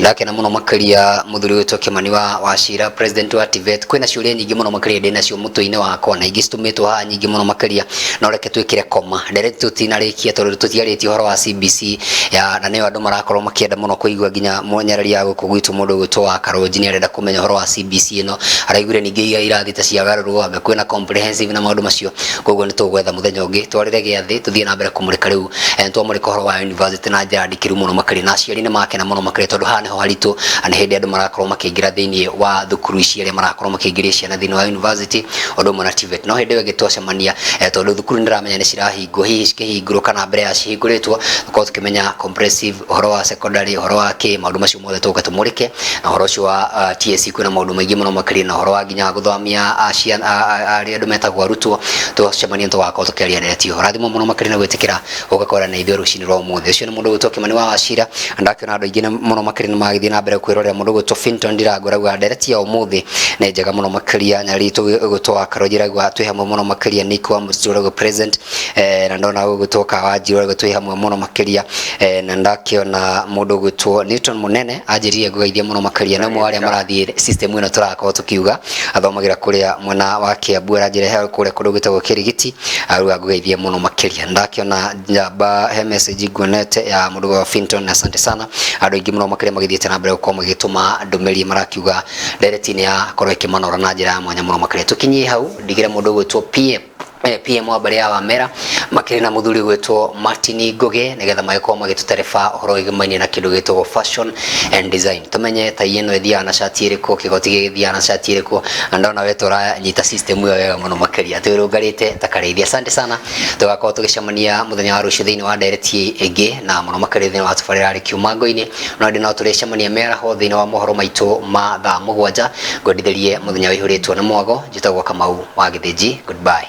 Ndakena mũno makĩria, mũthuri witũ Kimani wa Wachira, president wa TVET. Kwĩna ciũria nyingĩ mũno makĩria ndĩ nacio mũtwe-inĩ wakwa, na ingĩ citũmĩtwo haha nyingĩ mũno makĩria, no reke twĩkĩre koma ndere tũtinarĩkia, tondũ tũtiarĩtie ũhoro wa CBC ya, na nĩyo andũ marakorwo makĩenda mũno kũigua. Nginya mwanyarari ya gũkũ gwitũ, mũndũ ũgwĩtwo wa Karũnji nĩ arenda kũmenya ũhoro wa CBC ĩno, araiguire ningĩ iria irathi ta ciagarũrwo, anga kwĩna comprehensive na maũndũ macio. Koguo nĩ tũgwetha mũthenya ũngĩ twarĩre gĩathĩ, tũthiĩ na mbere kũmũrĩka. Rĩu twamũrĩka ũhoro wa university na njĩra ndikĩru mũno makĩria, na aciari nĩ makena mũno makĩria, tondũ haha nĩho haritũ na nĩ hĩndĩ andũ marakorwo makĩingĩra thĩinĩ wa thukuru ici, arĩa marakorwo makĩingĩria ciana thĩinĩ wa university ũndũ ũmwe na TVET. No hĩndĩ ĩyo ĩngĩ twacemania, tondũ thukuru nĩ ndĩramenya nĩ cirahingwo, hihi cikĩhingũrwo kana mbere ya cihingũrĩtwo, tũkorwo tũkĩmenya comprehensive, ũhoro wa secondary, ũhoro wa kĩ, maũndũ macio mothe tũke tũmũrĩke, na ũhoro ũcio wa TSC, kwĩna maũndũ maingĩ mũno makĩria, na ũhoro wa nginya gũthamia ciana arĩa andũ metagwo arutwo. Twacemania tũgakorwo tũkĩaria nderetio. Rathimo mũno makĩria na gwĩtĩkĩra gũka na ithuĩ rũcinĩ rwa ũmũthĩ. Ũcio nĩ mũndũ ũgwĩtwo Kimani wa Wachira. Ndakĩona andũ aingĩ mũno makĩria nĩ magĩthiĩ na mbere kwĩrorera. Mũndũ ũgwĩtwo Finton Ndirango arauga ndereti ya ũmũthĩ nĩ njega mũno makĩria. Nyarĩtũ ũgwĩtwo wa Karũnji arauga twĩ hamwe mũno makĩria. Nick wa Mũtitũ arauga present, na ndona ũgwĩtwo Kawanjiru arauga twĩ hamwe mũno makĩria, na ndakĩona mũndũ ũgwĩtwo Newton Mũnene anjĩrire ngũgeithie mũno makĩria, na ũmwe wa arĩa marathiĩ system ĩno tũrakorwo tũkiuga, athomagĩra kũrĩa mwena wa Kiambu, aranjĩra he kũrĩa kũndũ gwĩtagwo Kĩrigiti, arauga ngũgeithie mũno makĩria. Ndakĩona njamba he message nguonete ya mũndũ wa Finton, asante sana. Andũ aingĩ mũno makĩria magĩthiĩte na mbere gũkorwo magĩtũma ndũmĩrĩri, marakiuga ndereti-inĩ ya korwo ĩkĩmanora na njĩra ya mwanya mũno makĩria. Tũkinyie hau, ndigĩre mũndũ ũgwĩtwo PM PM wa mbarĩ ya Wamera makĩrĩ na mũthuri ũgwĩtwo Martin Ngugi, nĩgetha magĩkorwo magĩtũtereba ũhoro wĩgĩmainie na kĩndũ gĩtagwo fashion and design, tũmenye tai ĩno ĩthiaga na cati ĩrĩkũ, kĩgoti gĩgĩthiaga na cati ĩrĩkũ. Na ndona we tũranyita system ĩyo wega mũno makĩria, twĩrũngarĩte ta karĩithi. Asante sana, tũgakorwo tũgĩcemania mũthenya wa rũciũ thĩinĩ wa ndereti ĩngĩ, na mũno makĩria thĩinĩ wa tabarĩra ya Kiumango-inĩ. No ĩndĩ no tũrĩcemania mĩaraho thĩinĩ wa mohoro maitũ ma thaa 7. Ngwendithĩrie mũthenya wĩihũrĩtwo nĩ mwago. Njĩtagwo Kamau wa Gĩthĩnji. Goodbye.